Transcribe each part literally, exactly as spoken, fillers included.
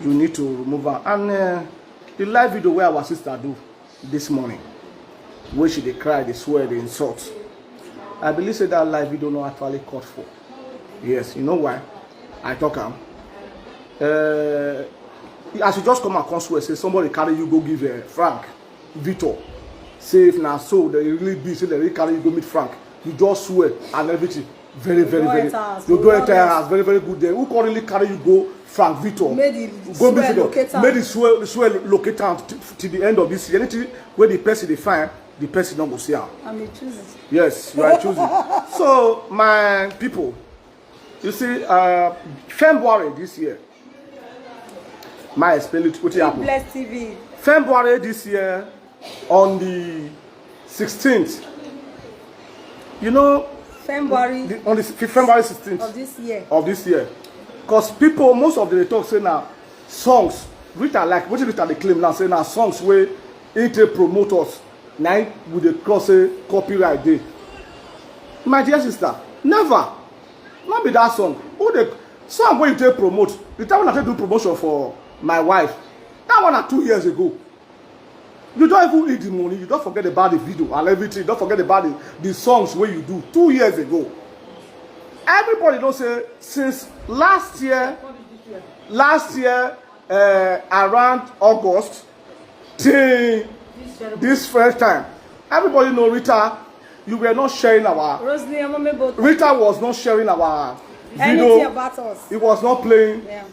You need to remove am. And uh, the live video where our sister do this morning, where she dey cry, dey swear, dey insult. I believe say that live video no actually cut for. Yes, you know why? I talk am. Uh, as you just come and come swear, say somebody carry you go give uh, Frank Victor. Say if na so they really be, say they really carry you go meet Frank. You just swear and everything. Very, very, very. You go enter house, very, very good there. Who can really carry you go Frank Victor? Go meet Victor. Make the swear, the swear locate am till the end of this year. Anything where the person dey find, the person no go see am. I'm a choosing. Yes, you are choosing. So, my people, you see, uh, February this year, my explain it, what happened? Bless T V. February this year, on the sixteenth, you know, February the, on the February sixteenth of this year. Of this year, because people, most of them talk say now songs Rita like, what Rita they claim now say now songs where it promote us. Now we dey cross a copyright day. My dear sister, never. Not be that song. Who the song where you take promote? The time when I take do promotion for my wife, that one na two years ago. You don't even eat the money. You don't forget about the video and everything. Don't forget about the, the songs where you do two years ago. Everybody don't say since last year, last year uh, around August, till this first time. Everybody know Rita. You were not sharing our. Rita was not sharing our video. Anything about us. He was not playing. Yeah.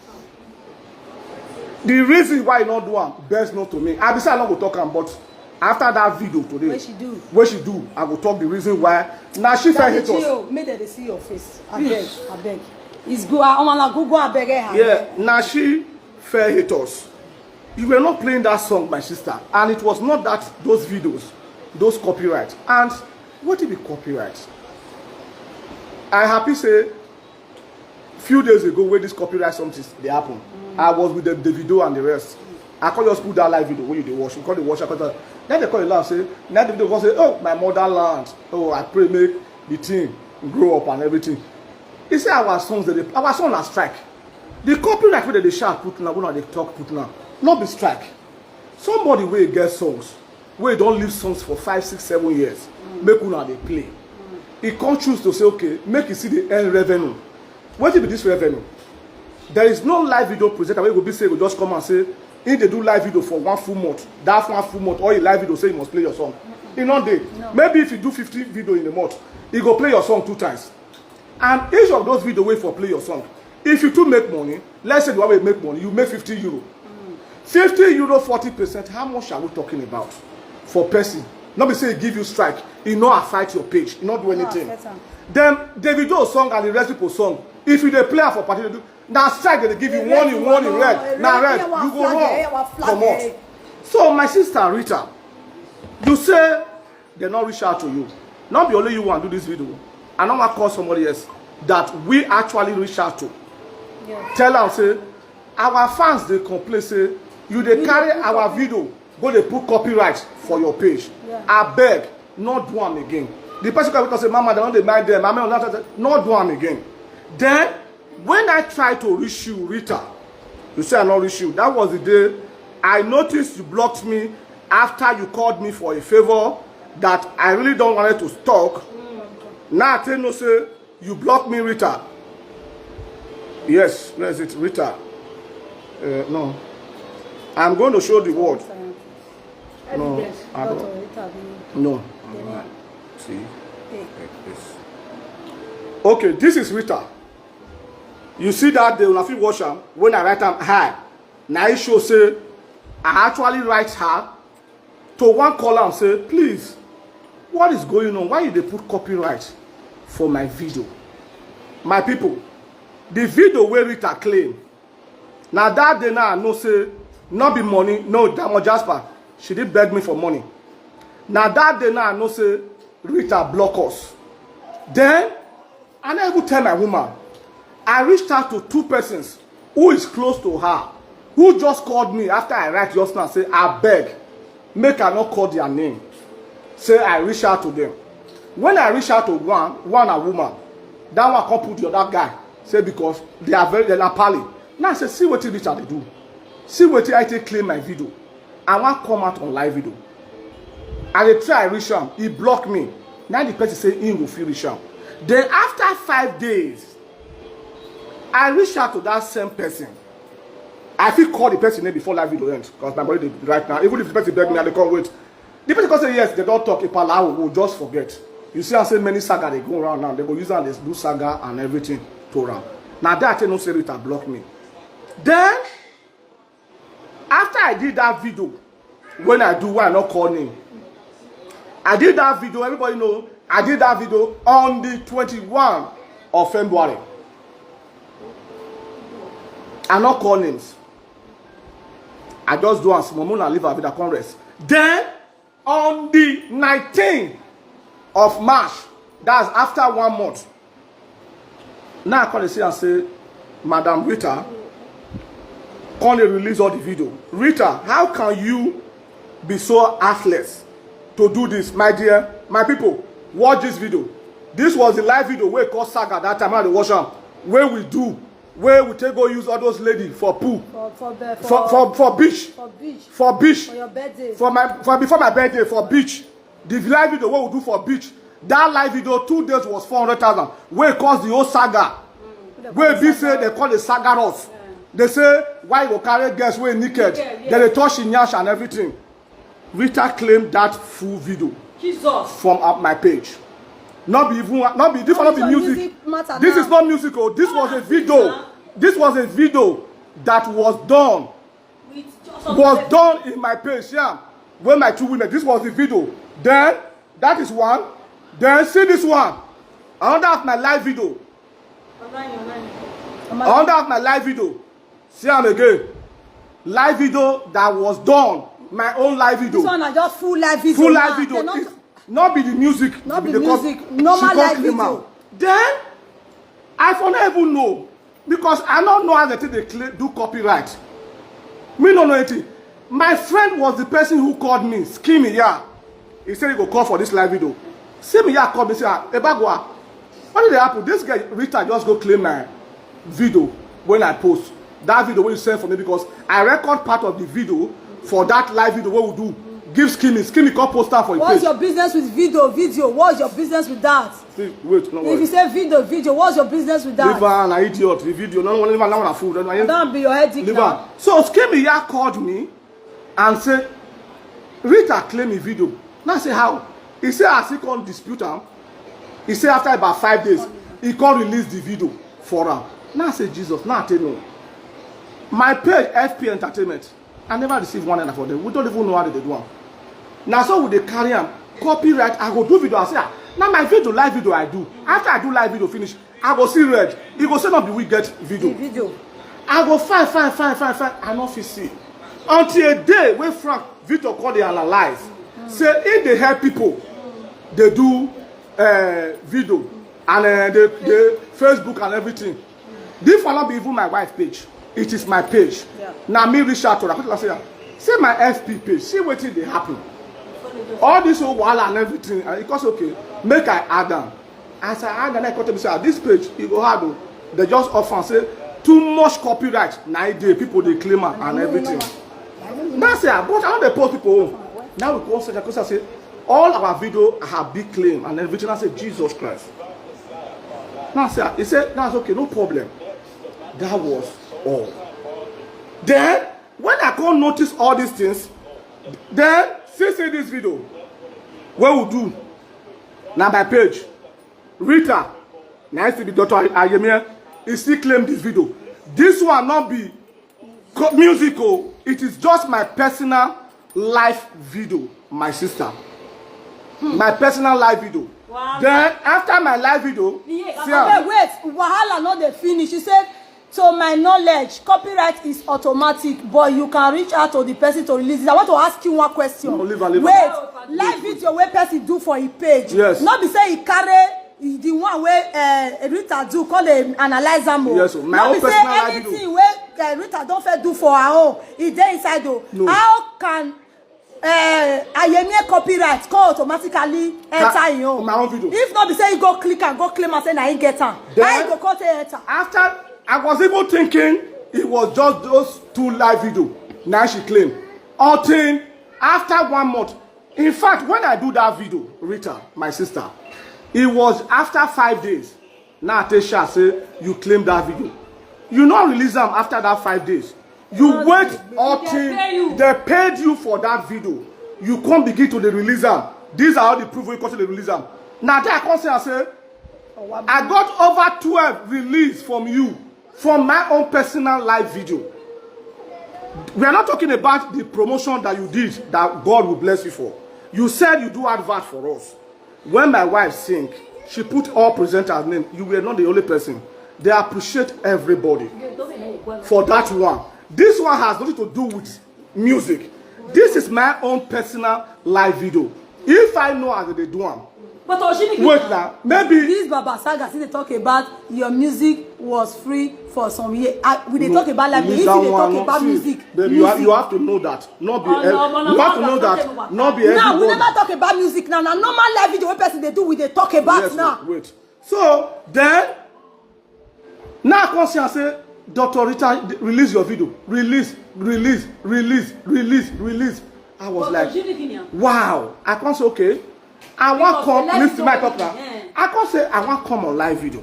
The reason why he not do am best known to me. I be say I no go talk am, but after that video today, what she do? What she do? I go talk the reason why. Now she fell hate us. Make dem dey see your face. I beg, I beg. It's go. I want to go go. I beg her. Yeah. Now she fell hate us. You were not playing that song, my sister, and it was not that those videos, those copyright. And what did be copyright? I happy say few days ago when this copyright something they happen, I was with the Davido and the rest. I call just put that live video when you dey watch. We call the watch. I call that. Then they call it laugh say, now the video go say, oh my motherland. Oh, I pray make the thing grow up and everything. He say our songs that they, our song na strike. The copyright wey dem dey shout put now, una dey talk put now, no be strike. Somebody wey get songs, wey don leave songs for five, six, seven years, make una dey play. He come choose to say, okay, make he see the earn revenue. Wetin be this revenue? There is no live video presenter wey go be say go just come and say he dey do live video for one full month. That one full month, all he live video say you must play your song. E no dey. Maybe if you do fifty video in a month, he go play your song two times. And each of those video wey for play your song, if you too make money, let's say the one wey make money, you make fifty euro. Fifty euro, forty percent, how much are we talking about for person? No be say e give you strike, e no affect your page, e no do anything. Then Davido song and the rest people song, if you dey play am for party, dey do na strike, dem dey give you warning, warning, red, na red, you go run comot. So my sister Rita, you say dem no reach out to you. No be only you wan do this video. I no wan call somebody else that we actually reach out to. Tell am say our fans dey complain say you dey carry our video go dey put copyright for your page. Abeg, no do am again. The person come talk say, mama, dem no dey mind dem. Mama, no do am again. Then when I try to reach you, Rita, you say I no reach you. That was the day I noticed you blocked me after you called me for a favor that I really don't wanted to talk. Now I tell you say you block me, Rita. Yes, where is it, Rita? Uh, no, I'm going to show the world. No, I don't. No. See, like this. Okay, this is Rita. You see that day when I fit watch am, when I write am hi, na e show say I actually write her to one call am say, please, what is going on? Why you dey put copyright for my video? My people, the video wey Rita claim, na that day now I know say no be money, no, Diamond Jasper, she did beg me for money. Na that day now I know say Rita block us. Then I no even tell my woman. I reached out to two persons who is close to her, who just called me after I write just now say, abeg, make I no call their name. Say I reach out to them. When I reach out to one, one a woman, that one come put the other guy. Say because they are very, they are pally. Now I say, see wetin Rita dey do. See wetin I take claim my video. I wan come out on live video. I dey try reach am, he block me. Now the person say he go fit reach am. Then after five days, I reach out to that same person. I fit call the person name before live video end because my body dey right now. Even if the person beg me, I dey come wait. The person come say yes, they don talk. Ipalawo, we just forget. You see, I say many saga dey go around now. They go use am dey do saga and everything to am. Na that I take know say Rita block me. Then after I did that video, when I do, why I not call name? I did that video, everybody know, I did that video on the twenty-one of February. I not call names. I just do am small, make una leave am, I come rest. Then on the nineteenth of March, that's after one month, now I call and say, Madam Rita, come dey release all the video. Rita, how can you be so heartless to do this? My dear, my people, watch this video. This was the live video wey cause saga that time I dey watch am, wey we do, wey we take go use all those lady for pool, for for the, for for for, for beach, for beach, for beach, for your birthday, for my, for before my birthday, for beach. The live video wey we do for beach, that live video, two days was four hundred thousand, wey cause the whole saga. Wey be say they call the saga us. They say, why you go carry girls wey naked? Naked, yes. Then they touch in nyash and everything. Rita claimed that full video, Jesus, from up my page. Not be even, not be, this one not be music. This is not music. Oh, this was a video. This was a video that was done, was done in my page. Yeah, with my two women. This was the video. Then that is one. Then see this one. Another of my live video. Another of my live video. See am again. Live video that was done. My own live video. This one na just full live video. Full live video. Not be the music. Not be the music. Normal live video. Then I for not even know, because I don't know how they take they do copyright. Me no know anything. My friend was the person who called me, Skimmy, yeah. He said he go call for this live video. Skimmy, yeah, called me, say, ah, Ebagwa, what did happen? This guy, Rita, just go claim my video when I post. That video wey you send for me, because I record part of the video for that live video wey we do. Give Skimmy, Skimmy come post am for him page. What's your business with video? Video, what's your business with that? Wait, no worry. If you say video, video, what's your business with that? Leave am, na idiot. The video, no, no, leave am, na fool. Don't be your headache now. So Skimmy ya called me and say, Rita claim the video. Now I say, how? He say as he come dispute am, he say after about five days, he come release the video for am. Now I say, Jesus, now I tell you. My page, F P Entertainment, I never receive one naira for them. We don't even know how they do am. Now so we dey carry am. Copyright, I go do video. I say, ah, now my video, live video I do. After I do live video finish, I go see red. He go say not be we get video. The video. I go fine, fine, fine, fine, fine. I no fit see. Until a day when Frank Victor call the analyze. Say if they help people, they do uh, video and uh, they, they Facebook and everything. This one not be even my wife page. It is my page. Yeah. Now me reach out to her. Say, say my F P page. See wetin dey happen. All this whole wahala and everything. And it cost okay. Make I add am. As I add am, I come tell me say, ah, this page, e go hard o. They just offer and say too much copyright. Now the people they claim am and everything. Now say, ah, but I don't dey post people own. Now we go search and say all our video have big claim and everything. I say, Jesus Christ. Now say, he said, that's okay, no problem. That was all. Then when I come notice all these things, then see see this video. Where we do? Now my page. Rita, nice to be Doctor Ayemie. He still claim this video. This one not be musical. It is just my personal life video, my sister. My personal live video. Wow. Then after my live video, yeah, see am. Okay, wait, wahala no dey finish. You say, to my knowledge, copyright is automatic, but you can reach out to the person to release it. I want to ask you one question. No, leave am, leave am. Wait, live video wey person do for him page. Yes. No be say he carry the one wey uh, Rita do, come dey analyze am o. Yes, my own personal live video. No be say anything wey uh, Rita don first do for her own, e dey inside o. No. How can uh, Ayemie copyright come automatically enter him own? My own video. If no be say he go click and go claim and say na him get am, how he go come take enter? After I was even thinking it was just those two live video. Now she claim. Until after one month. In fact, when I do that video, Rita, my sister, it was after five days. Now Tesha say you claim that video. You not release them after that five days. You wait until they paid you for that video. You come begin to the release them. These are all the proof we come to the release them. Now there I come say I say I got over twelve release from you, from my own personal live video. We are not talking about the promotion that you did that God will bless you for. You said you do advert for us. When my wife sing, she put all presenters' name. You were not the only person. They appreciate everybody for that one. This one has nothing to do with music. This is my own personal live video. If I know as they do am, but Oshimiki, wait now, maybe this Baba Saga still dey talk about your music was free for some year. I, we dey talk about live music, they talk about music. Baby, you have, you have to know that. Not be, you have to know that. Not be everybody. Now we never talk about music now. Now normal live video wey person dey do, we dey talk about now. Wait. So then, now I come see and say, Doctor Rita, release your video. Release, release, release, release, release. I was like, wow. I come say, okay. I want come, listen to my talk now. I come say, I want come on live video.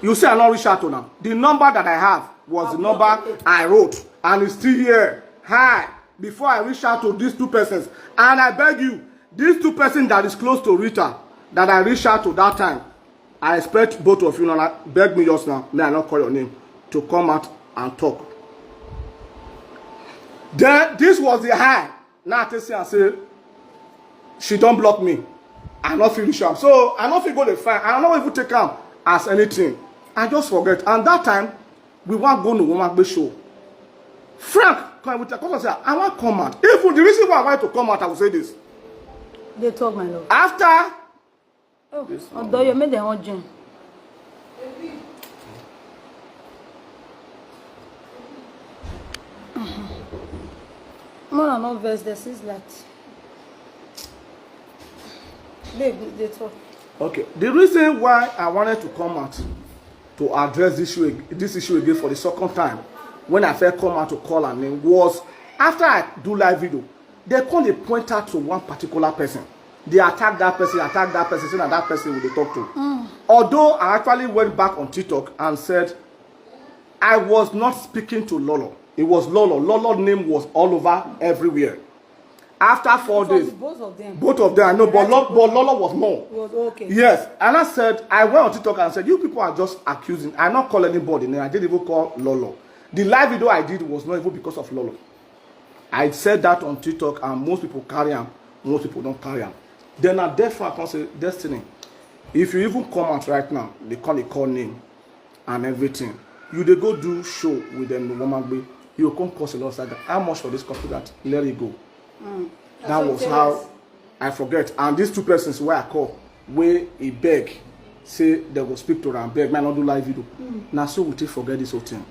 You say I not reach out to now. The number that I have was the number I wrote, and it's still here. Hi. Before I reach out to these two persons, and I beg you, these two persons that is close to Rita, that I reach out to that time, I expect both of you now, beg me just now, may I not call your name, to come out and talk. Then this was the high. Now I tell you, I say, she don't block me. I not feel sharp. So I not feel go to fine. I not even take am as anything. I just forget. And that time, we want go no woman be show. Frank, come with a come say, I want come out. Even the reason why I want to come out, I will say this. They talk, my lord. After, oh, although you made the whole join. More than not verse, this is that. Babe, they talk. Okay, the reason why I wanted to come out to address this issue, this issue again for the second time, when I first come out to call her name, was after I do live video, they come dey point out to one particular person. They attack that person, attack that person, say na that person we dey talk to. Although I actually went back on TikTok and said I was not speaking to Lolo. It was Lolo. Lolo name was all over everywhere. After four days, both of them. Both of them, I know, but Lolo was more. It was okay. Yes, and I said, I went on TikTok and said, you people are just accusing. I not call anybody name. I didn't even call Lolo. The live video I did was not even because of Lolo. I said that on TikTok, and most people carry am, most people don't carry am. Then I therefore I can say, Destiny, if you even come out right now, they call, they call name and everything. You dey go do show with them, the woman be. You come cause a lot of saga. How much for this copy that? Let it go. That was how I forget. And these two persons where I call, where he beg, say they go speak to her and beg, man, not do live video. Now so we take forget this whole thing.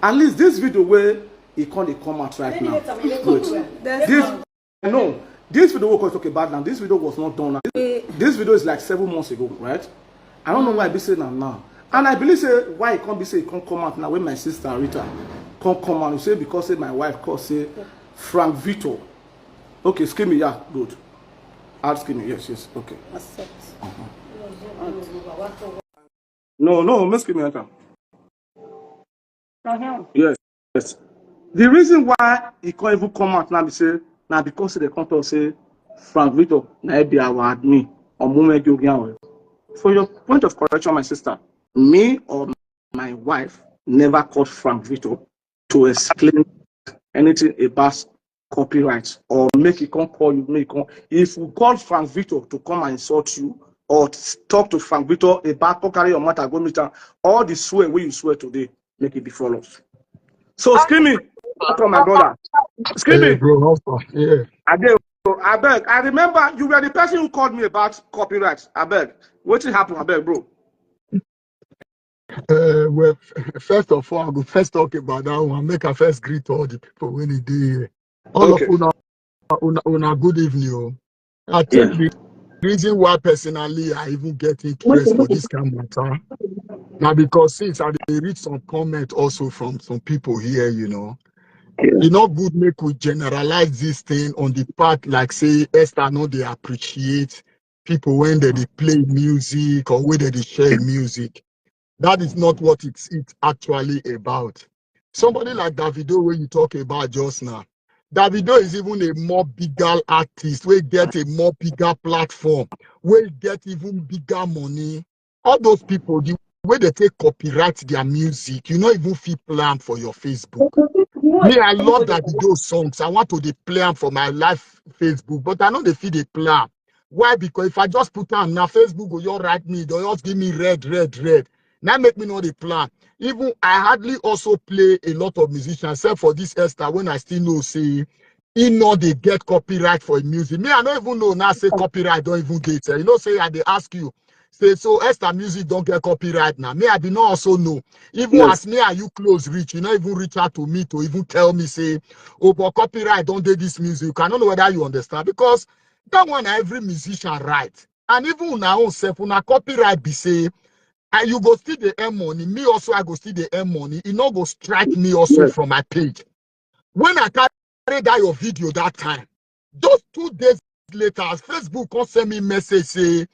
At least this video where he can't come out right now. Wait. This, no, this video we talk about now. This video was not done. This, this video is like seven months ago, right? I don't know why I be saying that now. And I believe say why he can't be say he can't come out now when my sister Rita can't come out. You say because say my wife called say Frank Vito. Okay, excuse me, yeah, good. Ask me, yes, yes, okay. Accept. No, no, miss me enter. Yes, yes. The reason why he can't even come out now be say now because they can't talk say Frank Vito na be our admin or Mume Gyogian. For your point of correction, my sister, me or my wife never called Frank Vito to explain anything about copyright or make it come call you, make it come. If we call Frank Vito to come and insult you or talk to Frank Vito about come carry your matter go meet am, all the swear where you swear today, make it be follow. So Skimmy, welcome my brother. Skimmy, hey, bro, how far? Yeah. I beg, I remember you were the person who called me about copyright. I beg, what happened? I beg, bro. Uh, well, first of all, I go first talk about that one. Make I first greet all the people when they dey here. All okay. Of una, una, una, good evening. Oh. I think yeah. The reason why personally I even get interest for this kind of matter now because since I read some comment also from some people here, you know, E no good make we generalize this thing on the part like say Esther no dey appreciate people when they dey play music or when they dey share music. That is not what it's, it's actually about. Somebody like Davido, wey you talk about just now, Davido is even a more bigger artist, wey get a more bigger platform, wey get even bigger money. All those people, the way they take copyright their music, you no even fit play am for your Facebook. Me, I love Davido songs. I want to dey play am for my live Facebook, but I no dey fit dey play am. Why? Because if I just put am now, Facebook go just write me, they'll just give me red, red, red. Now make me no dey play am. Even I hardly also play a lot of musicians, except for this Esther, when I still know say he no dey get copyright for him music. Me, I no even know now say copyright don even dey there. You know say I dey ask you, say, "So Esther music don get copyright now?" Me, I be no also know. Even as me and you close reach, you no even reach out to me to even tell me say, "Oh, but copyright don dey this music." I no know whether you understand, because that one na every musician right. And even una own self, una copyright be say, and you go still dey earn money. Me also, I go still dey earn money. E no go strike me also from my page. When I carry that your video that time, those two days later, as Facebook come send me message say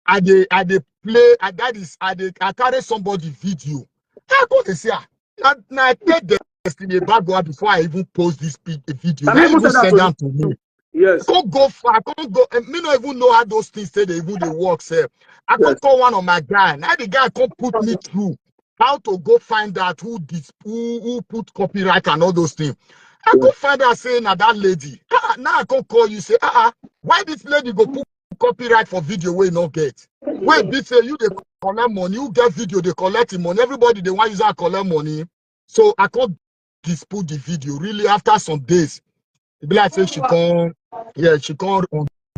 I dey, I dey play, I, that is, I dey, I carry somebody video. I go dey say, "Ah, na, na I pay Destiny Ebagua before I even post this pi-, video." Na him even send am to me. Yes. Come go far, come go. Eh, me no even know how those things say they even dey work sef. I come call one of my guy. Now the guy come put me through how to go find out who dis-, who, who put copyright and all those things. I go find out say na that lady. Ah, now I come call you say, "Ah, ah, why this lady go put copyright for video wey no get?" Wey be say you dey collect money, you get video, dey collect the money. Everybody dey want use am collect money. So I come dispute the video. Really, after some days, e be like say she come, yeah, she come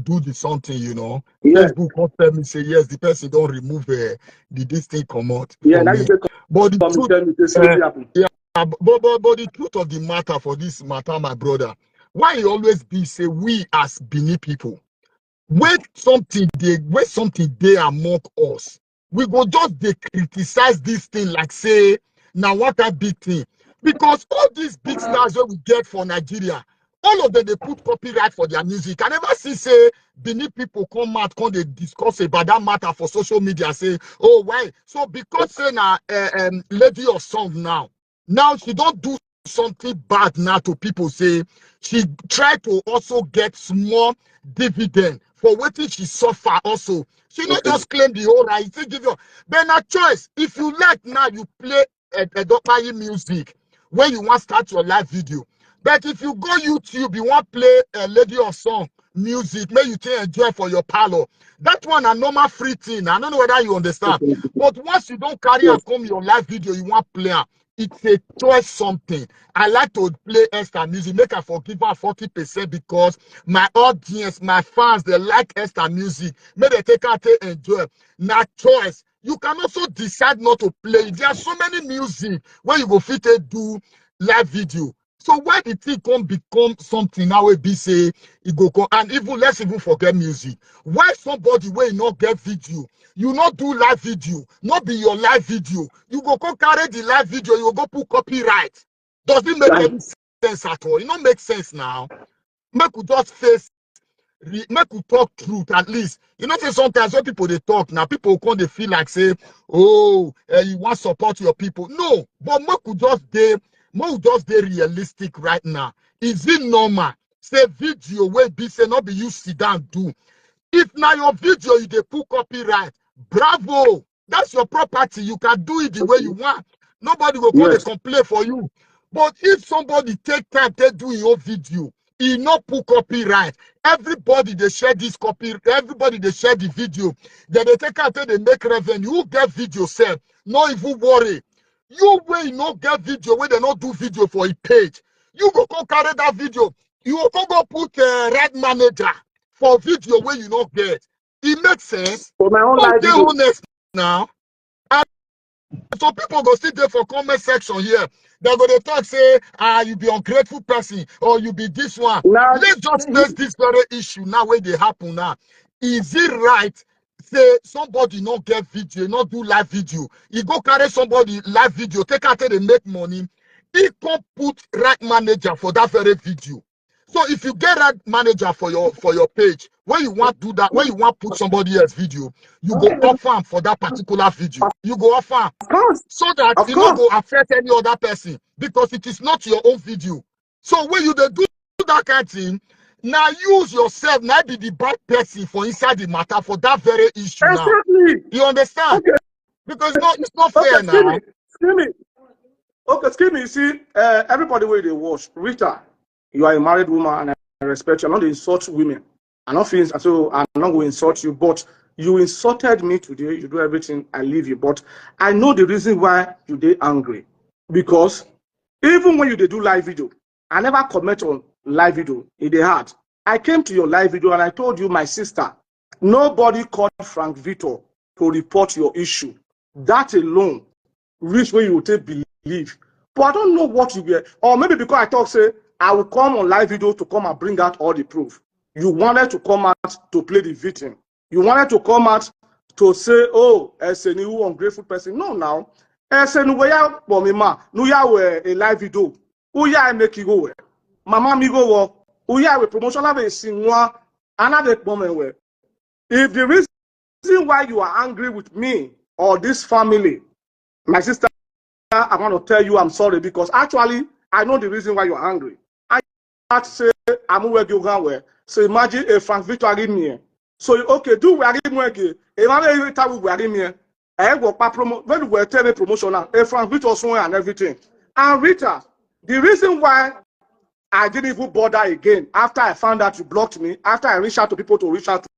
do the something, you know. Facebook come tell me say yes, the person don remove, uh, the this thing comot. Yeah, now you say, but the truth, tell me say something happen. Yeah, but, but, but the truth of the matter for this matter, my brother, why e always be say we as Benin people, when something dey, when something dey among us, we go just dey criticize this thing like say na one kind big thing. Because all these big stars wey we get for Nigeria, all of them dey put copyright for their music. I never see say Benin people come out, come dey discuss about that matter for social media, say, "Oh, why?" So because say na, uh, um, lady of song now, now she don do something bad now to people, say she try to also get small dividend for wetin she suffer also. She no just claim the whole right, she give you. But na choice. If you like now, you play a, a Dopayi music when you want start your live video. But if you go YouTube, you want play a lady of song music, make you take enjoy for your parlor. That one a normal free thing. I don't know whether you understand. But once you don't carry and come your live video, you want play am. It's a choice something. I like to play Esther music, make I forgive her forty percent because my audience, my fans, they like Esther music. Make they take her to enjoy. Na choice. You can also decide not to play it. There are so many music where you go fit take do live video. So why the thing come become something now wey be say e go come, and even let's even forget music. Why somebody wey no get video, you no do live video, no be your live video, you go come carry the live video, you go put copyright? Does it make any sense at all? E no make sense now. Make we just face re-, make we talk truth at least. You know say sometimes when people dey talk now, people come dey feel like say, "Oh, eh, you want support your people." No, but make we just dey, make we just dey realistic right now. Is it normal say video wey be say no be you sit down do? If na your video you dey put copyright, bravo. That's your property. You can do it the way you want. Nobody go come dey complain for you. But if somebody take time take do your video, e no put copyright. Everybody dey share this copy. Everybody dey share the video. Then they take out, they make revenue. Who get video sef? No even worry. You wey no get video, wey they no do video for a page, you go come carry that video. You go come go put, uh, red manager for video wey you no get. E make sense? For my own life, dey honest now. And some people go still dey for comment section here. They go dey talk say, "Ah, you be ungrateful person, or you be this one." Now, let's just face this very issue now wey dey happen now. Is it right say somebody no get video, no do live video? E go carry somebody live video, take out, take dey make money. E come put right manager for that very video. So if you get right manager for your for your page, when you want do that, when you want put somebody else video, you go offer am for that particular video. You go offer am Of course. so that Of e no course. go affect any other person, because it is not your own video. So when you dey do that kind thing, now use yourself, now be the bad person for inside the matter for that very issue now. Exactly. You understand? Okay. Because it's not, it's not fair Okay, excuse now. me. Excuse me. Okay, excuse me. You see, uh, everybody where they watch, Rita, you are a married woman, and I respect you. I don't insult women. I don't feel so. I'm not going to insult you, but you insulted me today. You do everything. I leave you, but I know the reason why you dey angry, because even when you dey do live video, I never comment on live video. It dey hard. I came to your live video and I told you, my sister, nobody called Frank Victor to report your issue. That alone reach where you take believe. But I don't know what you were, or maybe because I talk say I will come on live video to come and bring out all the proof. You wanted to come out to play the victim. You wanted to come out to say, oh, Eseni, who ungrateful person. No, now. Eseni, where ya for me, ma? No, ya were a live video. Who ya make you go where? Mama, me go wo. Who ya with promotion? Have a sing one, another moment where. If the reason why you are angry with me or this family, my sister, I want to tell you I'm sorry, because actually I know the reason why you are angry. I had say I'm where you go where. So imagine if Frank Victor are in here. So okay, do we are in here? If I tell we are in here, I go pa promo. When we tell me promotion now, if Frank Victor somewhere and everything. And Rita, the reason why I didn't even bother again after I found out you blocked me, after I reached out to people to reach out to.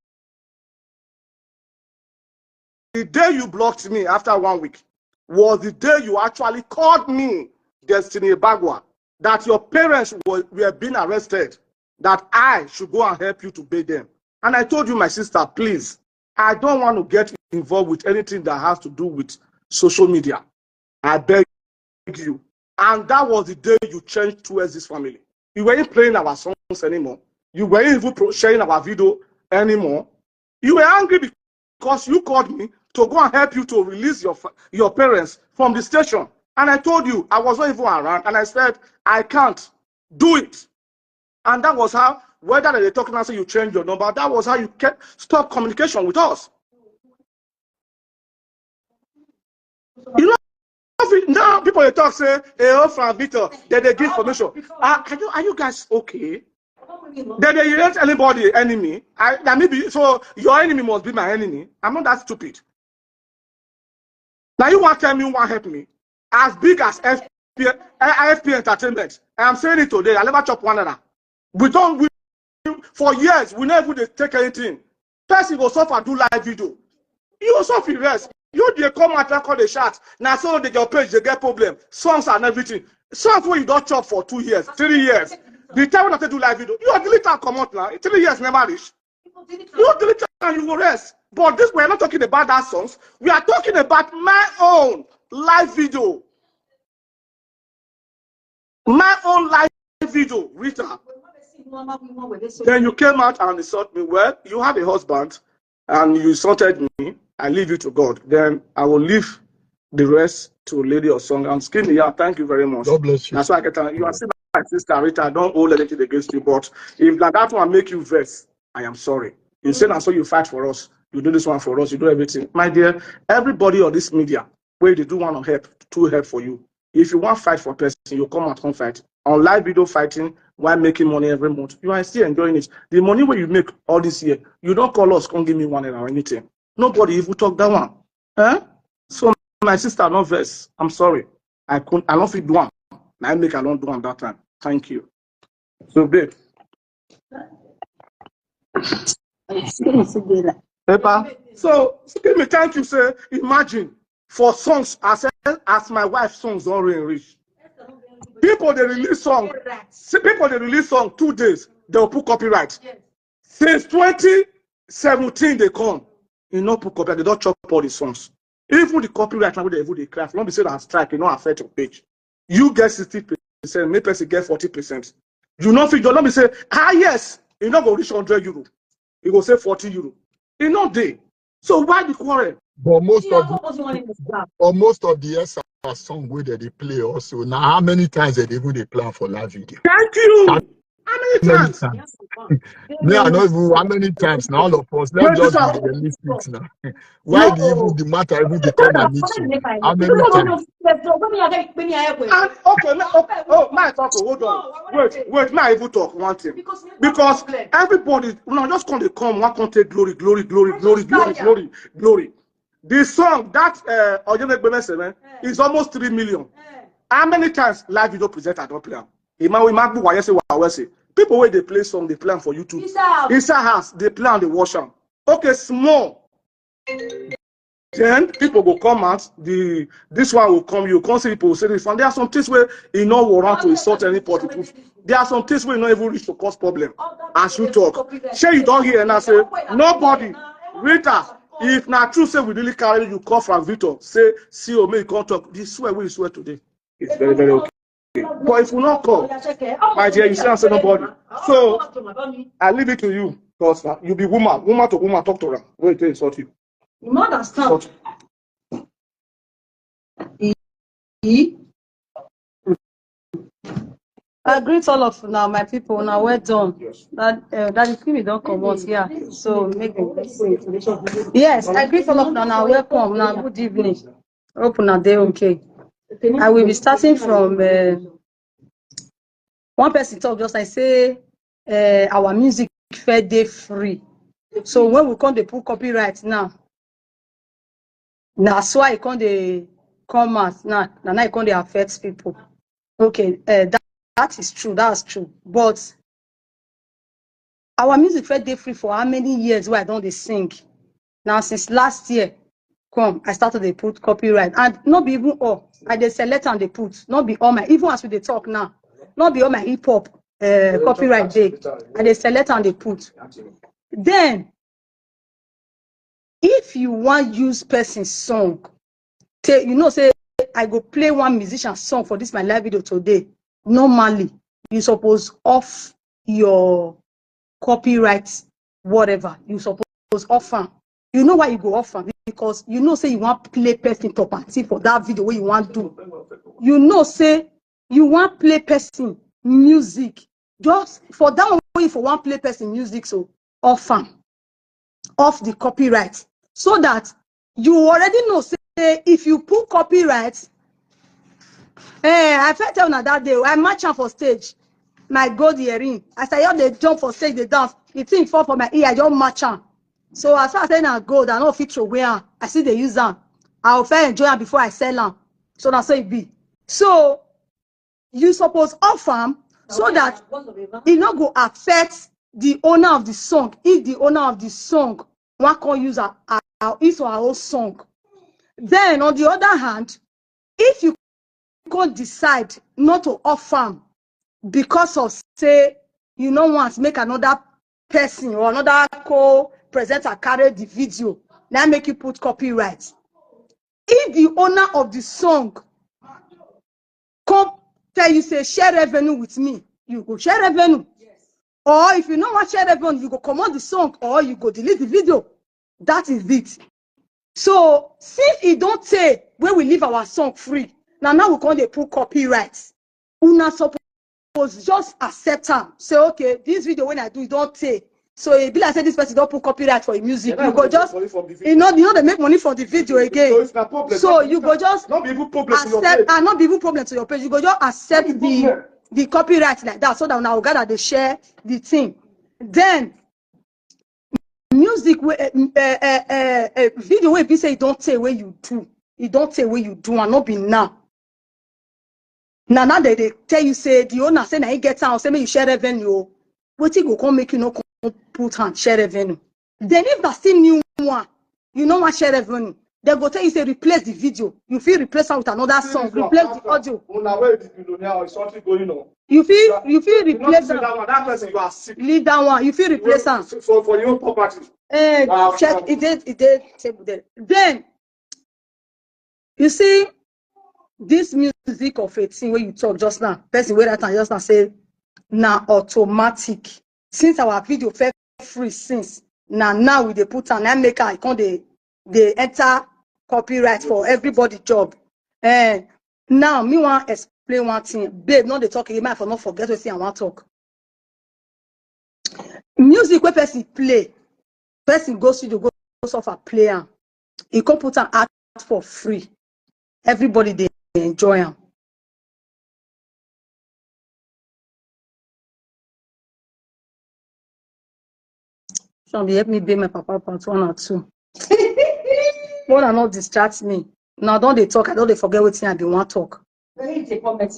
The day you blocked me after one week was the day you actually called me, Destiny Ebagwa, that your parents were, were being arrested, that I should go and help you to pay them. And I told you, my sister, please, I don't want to get involved with anything that has to do with social media. I beg you. And that was the day you changed towards this family. You weren't playing our songs anymore. You weren't even pro- sharing our video anymore. You were angry because you called me to go and help you to release your fa- your parents from the station. And I told you I was not even around. And I said, I can't do it. And that was how, whether they talk now, say you change your number, that was how you kept stop communication with us. You know, now people they talk say, hey, oh, Frank Victor, then they give information. Are, are, you, are you guys okay? Then they hate anybody, enemy. I, that maybe so your enemy must be my enemy. I'm not that stupid. Now you want to tell me you want to help me? As big as F P, F P Entertainment, I'm saying it today. I never chop one another. We don't we, for years we never dey take anything. Person go suffer do live video. You go suffer rest. You dey come out and call the shot. Now so the your page they get problem. Songs and everything. Songs where you don't chop for two years, three years. The time when I do live video, you are delete and come out now. Three years never reach. You delete and you go rest. But this we're not talking about that songs. We are talking about my own live video. My own live video, Rita. Then you came out and insult me. Well, you have a husband and you insulted me. I leave you to God. Then I will leave the rest to Lady Osong. And Skinny, yeah, thank you very much. God bless you. That's why I get you are still my sister, Rita. I don't hold anything against you. But if like that one make you vex, I am sorry. You say that's so you fight for us. You do this one for us. You do everything. My dear, everybody on this media, where they do want to help, to help for you. If you want fight for person, you come out and fight. On live video fighting, while making money every month, you are still enjoying it. The money where you make all this year, you don't call us, come give me one or anything. Nobody even talk that one. Eh? So my sister, no vex. I'm sorry. I couldn't. I don't feel do one. I make I don't do one that time. Thank you. So babe. Pepper. So give me thank you, sir. Imagine for songs as as my wife songs already reach. People they release song. See people they release song two days. They'll put copyright. Since twenty seventeen they come. You know put copyright. They don't chop all the songs. Even the copyright now they even they craft. Don't be say that strike. You know affect your page. You get sixty percent. Make person get forty percent. You know fit. You not be say ah yes. You not go reach hundred euro. You go say forty euro. You know they. So why the quarrel? But most of the, or most of the S song wey dem dey play also. Na how many times dem dey even dey play am for live video? Thank you. How How many many times? times? Me, I no even how many times. Na all of us. Let's Wait, this just be one. realistic now. Why the even No. the matter even dey come amidst so? How many No, no, times? no. And okay, ma- oh, oh, my talk. Oh, hold on. Wait, wait. May I even talk one thing? Because everybody, you know, just come, they come, one come take glory, glory, glory, glory, glory, glory, glory. The song that uh, Oyemegbeme Seme is almost three million. How many times live video presenter don play am? Ima Ima Gbuwa say wa wa say people wey dey play song dey play am for YouTube. Inside house dey play am, dey watch am. Okay, small. Then people go come out. The this one will come. You come see people say this one. There are some things where e no warrant to insult anybody. There are some things where you no even reach to cause problem. As you talk, say you don't hear and I say nobody. Rita, if na true say we really carry you call from Victor, say see o, make you come talk. This swear we swear today. It's very very okay. But if we not call, my dear, you say I say nobody. So I leave it to you, because you be woman, woman to woman, talk to her. Wait till insult you. You no understand. Insult. I greet all of now, my people. Now, well done. That uh, that is me don't come out here. So make them listen. Yes, I greet all of now. Now, welcome. Now, good evening. Hope now they okay. I will be starting from uh, one person talk just like say uh, our music fair day free. So when we come dey put copyright now, na so I come dey come out now. Na now I come dey affect people. Okay, uh, that, that is true. That's true. But our music fair day free for how many years? Where I don't dey sing now since last year. Come, I started to put copyright, and not be even all. I dey select and dey put. Not be all my, even as we dey talk now, not be all my hip hop uh, copyright day. I dey select and dey put. Then if you wan use person song, take, you know say I go play one musician song for this my live video today. Normally, you suppose off your copyright, whatever. You suppose off am. You know why you go off am? Because you know say you wan play person top and tea for that video wey you wan do. You know say you wan play person music. Just for that one wey you for wan play person music, so off am, off the copyright, so that you already know say if you put copyright, eh, I fit tell una that day I match am for stage, my gold earring. As I just dey jump for stage, dey dance, the thing fall for my ear, I just match am. So as far as say na gold, I no fit throw away am. I still dey use am. I go first enjoy am before I sell am. So na so e be. So you suppose off am so that e no go affect the owner of the song. If the owner of the song wan come use her, her, her, his or her own song, then on the other hand, if you come decide not to off am because of say you no want make another person or another co-presenter carry the video, na make you put copyright. If the owner of the song come tell you say share revenue with me, you go share revenue. Or if you no wan share revenue, you go comot the song or you go delete the video. That is it. So since e don tey wey we leave our song free, na now we come dey put copyright. Una suppose just accept am. Say, okay, this video wey I do, e don tey. So e be like say this person don put copyright for im music. You go just, you know, you no dey make money from the video again. So you go just accept, and not be even problem to your page. You go just accept the the copyright like that, so that una go gather dey share the thing. Then music wey uh, uh, uh, uh, video wey be say e don tey wey you do, e don tey wey you do, and no be now. Na now they dey tell you say the owner say na he get am, say make you share revenue. Wetin go come make you no come put hand share revenue? Then if na still new one, you no wan share revenue, dem go tell you say replace the video. You fit replace am with another song, replace the audio. Una wey be billionaire or something going on. You fit, you fit replace am. That one, that person you are sick. Leave that one. You fit replace am. So for your own property. Eh, check. E dey, e dey table there. Then you see this music of a thing wey you talk just now. Person wey write am just now say na automatic. Since our video fair free since, na now we dey put am, na make am come dey dey enter copyright for everybody job. Eh, Now, me wan explain one thing. Babe, no dey talk again, make I for no forget wetin I wan talk. Music wey person play, person go studio, go suffer, play am. E come put am out for free. Everybody dey enjoy am. Some dey help me pay my papa part one or two. Una no distract me. Now, I don dey talk, I don dey forget wetin I bin wan talk. When you dey comment.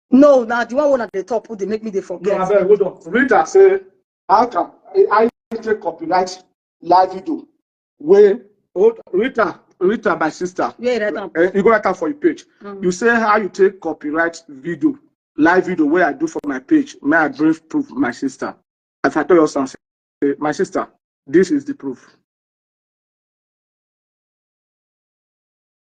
No, na the one wey una dey talk put dey make me dey forget. No, abeg, hold on. Rita say, how can I take copyright live video wey, hold, Rita, Rita, my sister. Yeah, write am. Eh, you go write am for your page. Mm. You say how you take copyright video, live video wey I do for my page. May I bring proof, my sister? As I tell your son, say, my sister, this is the proof.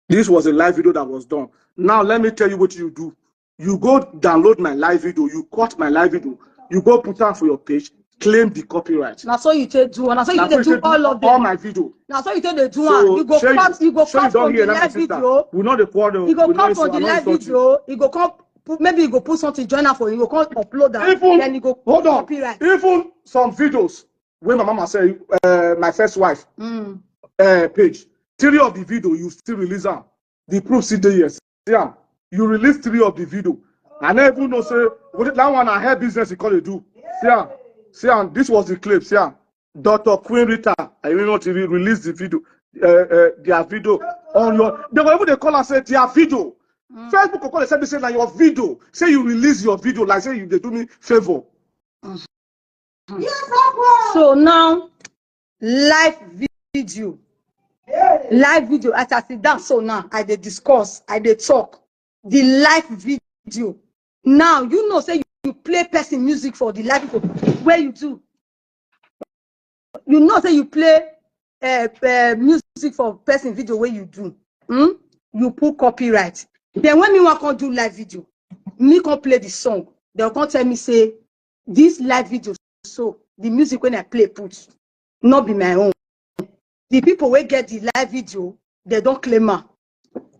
This was a live video that was done. Now, let me tell you what you do. You go download my live video, you cut my live video, you go put am for your page, claim the copyright. Na so you take do, na so you Na take so you do take do all of all them. My video. Na so you take dey do So, am. You go shey you, cut, you go shey you cut don from hear the that, my live sister? Video. We no dey quarrel. You go We no cut insult, from the I no live insult you. Video. You go come put, maybe you go put something, join am for you. You go come upload am. Even, Then you go hold on. Copyright. Even some videos wey my mama say, uh, my first wife, Mm. Uh, page, three of the video you still release am. The proof still dey here. See am. You release three of the video. I never even know say what that one I heard business you call it do. See am. See am. This was the clip. See am. Doctor Queen Rita, I even not even release the video. Uh, uh, their video on your. They were even they call and say their video. Mm. Facebook go call and say, say na your video. Say you release your video like say you dey do me favor. Mm. So now, live video. Live video. As I sit down so now, I dey discuss, I dey talk. The live video. Now, you know say you play person music for the live video. Where you do? You know say you play uh, uh, music for person video wey you do. Hmm? You put copyright. Then when me wan come do live video, me come play the song. Dem come tell me say this live video, so the music wey I play put, no be my own. The people wey get the live video, dem don claim am.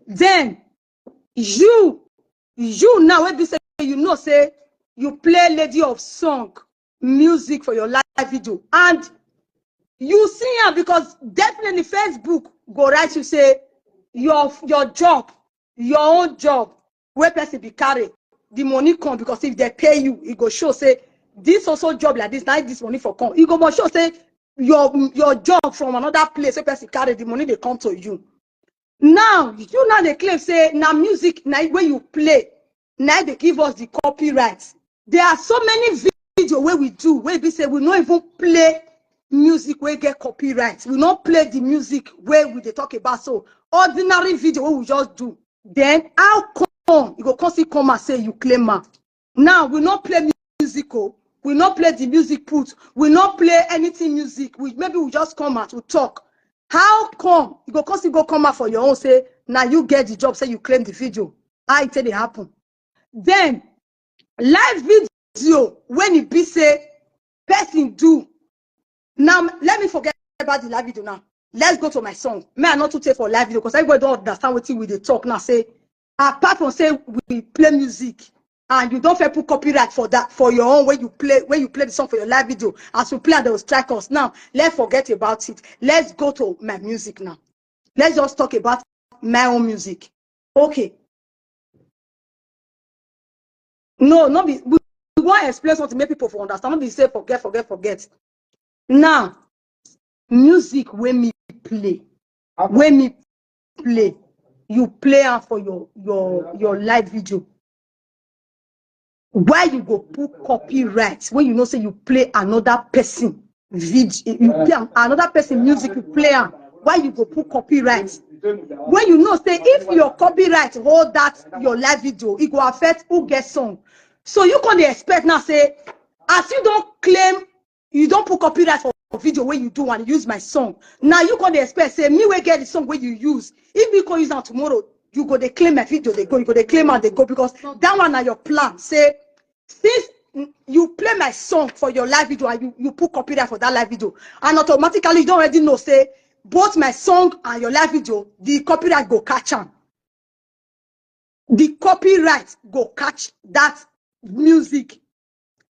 Then you, you now wey be say you know say you play Lady of Song music for your live video, and you see am, because definitely Facebook go write you say your, your job, your own job wey person be carry, the money come, because if they pay you, e go show say this also job like this, na this money for come. E go must show say your, your job from another place wey person carry, the money dey come to you. Now, you now dey claim say na music na wey you play, na dey give us the copyright. There are so many video wey we do wey be say we no even play music wey get copyright. We no play the music wey we dey talk about. So ordinary video wey we just do. Then how come you go come still come and say you claim am? Now, we no play music o. We no play the music put. We no play anything music. We, maybe we just come out, we talk. How come you go come still go come out for your own, say na you get the job, say you claim the video? How e take dey happen? Then live video when e be say person do. Now, let me forget about the live video now. Let's go to my song. Me, I not too take for live video because everybody don understand wetin we dey talk now. Say, apart from say we play music and you don fit put copyright for that, for your own, when you play, when you play the song for your live video, as we play, they will strike us. Now, let's forget about it. Let's go to my music now. Let's just talk about my own music. Okay. No, no be, we, we wan explain something, make people for understand. No be say forget, forget, forget. Now, music wey me play, wey me play, you play am for your, your, your live video. Why you go put copyright when you know say you play another person video, you play am, another person music, you play am? Why you go put copyright when you know say if your copyright hold that your live video, e go affect who get song? So you come dey expect now say, as you don claim, you don put copyright for video wey you do and use my song, now you come dey expect say me wey get the song wey you use, if me come use am tomorrow, you go dey claim my video dey go, you go dey claim am dey go, because that one na your plan. Say since you play my song for your live video and you, you put copyright for that live video, and automatically you don already know say both my song and your live video, the copyright go catch am. the copyright go catch that music,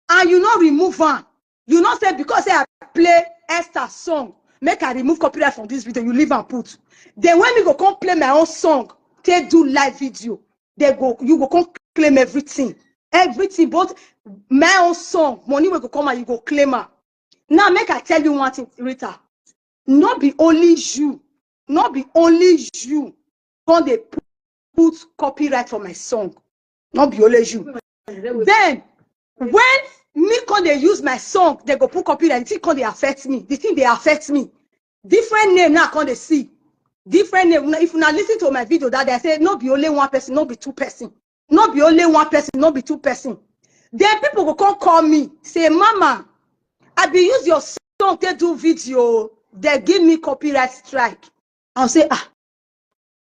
and you no remove am. You no say because say I play Esther song, make I remove copyright from this video. You leave am put. Then when me go come play my own song, take do live video, they go, you go come claim everything, everything. But my own song, money will go come and you go claim am. Now make I tell you one thing, Rita. No be only you, no be only you come dey put copyright for my song. No be only you. Then when me come dey use my song, they go put copyright. The thing come dey affect me. The thing dey affect me. Different name now come dey see. Different name. If una listen to my video that day, I say no be only one person, no be two person. No be only one person, no be two person. Then people go come call me, say, "Mama, I be use your song take do video. They give me copyright strike." I'll say, "Ah,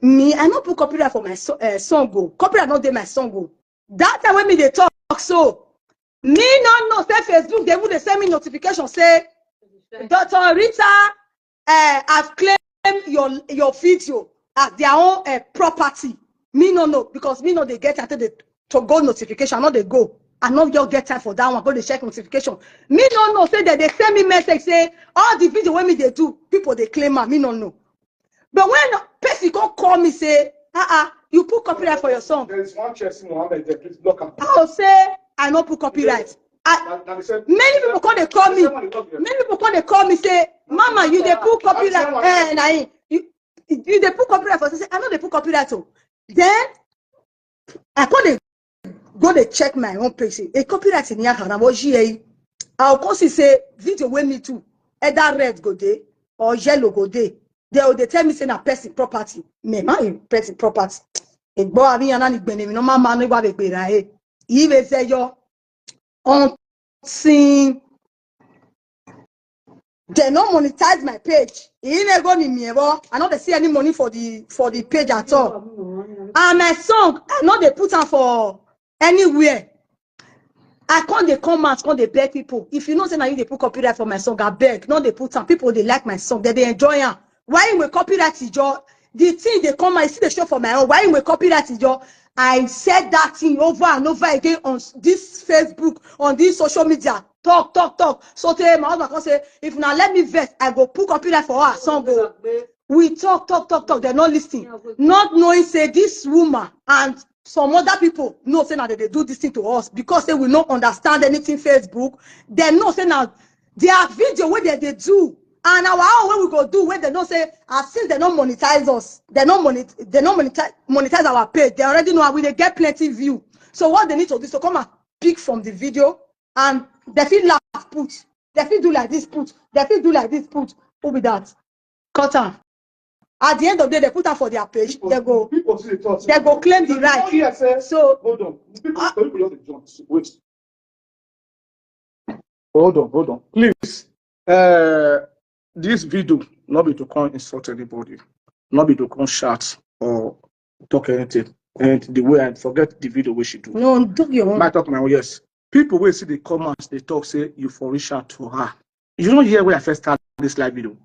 me, I no put copyright for my so, uh, song go. Copyright not dey my song go." That time when me dey talk, so me no know say Facebook, they would send me notification, say, "Doctor Rita, uh, I've claimed your your video as their own uh, property." Me no know, because me no dey get until the to go notification, no dey go. I no just get time for that one, go dey check notification. Me no know, say that they send me message, say all the video when me they do, people they claim am, me no know. But when person come call me, say, "Ah, ah, you put copyright for your song." There is one Chelsea Mohammed there, please block am. I'll say, "I no put copyright." I, That, that they said, many people come dey call me. Many people come dey call me, say, "Mama, you dey put copyright." Eh, na him. You, you dey put copyright for, say, "I no dey put copyright o." Then I come dey go dey check my own page. Say, "A copyright in here, na what you." I'll come see say video wey me too, either red go dey or yellow go dey. They will dey tell me say na person property. Me, my person property. Egbo abi yana ni gbene mi no ma ma ni gba be pe ra e. Ibe say yo on sin. They no monetize my page. I no dey see any money for the for the page at all. And my song, I no dey put am for anywhere. I come dey come out, come dey beg people. If you know say na you dey put copyright for my song, I beg, no dey put am. People dey like my song, they dey enjoy am. Why you will copyright it, Joe? The thing they come out, see the show for my own. Why you will copyright it, Joe? I said that thing over and over again on s- this Facebook, on this social media. Talk, talk, talk. So tey my husband come say, "If una let me vex, I go put copyright for her song." Oh. We talk, talk, talk, talk. They no listen. Not knowing say this woman and some other people know say na they dey do this thing to us because say we no understand anything Facebook. They know say na their video wey they dey do and our own wey we go do wey they know say as since they no monetize us, they no monet they no monetize, monetize our page. They already know how we dey get plenty view. So what they need to do is to come and pick from the video and they fit laugh put, they fit do like this put, they fit do like this put. Who be that? Cut am. At the end of the day, they put am for their page. They go, they go claim the right. So hold on. People, ah, people just dey jump. Wait. Hold on, hold on. Please, uh, this video not be to come insult anybody, not be to come shout or talk anything. And the way I forget the video wey she do. No, do your own. My talk my own, yes. People wey see the comments, they talk say you for reach out to her. You don't hear where I first start this live video.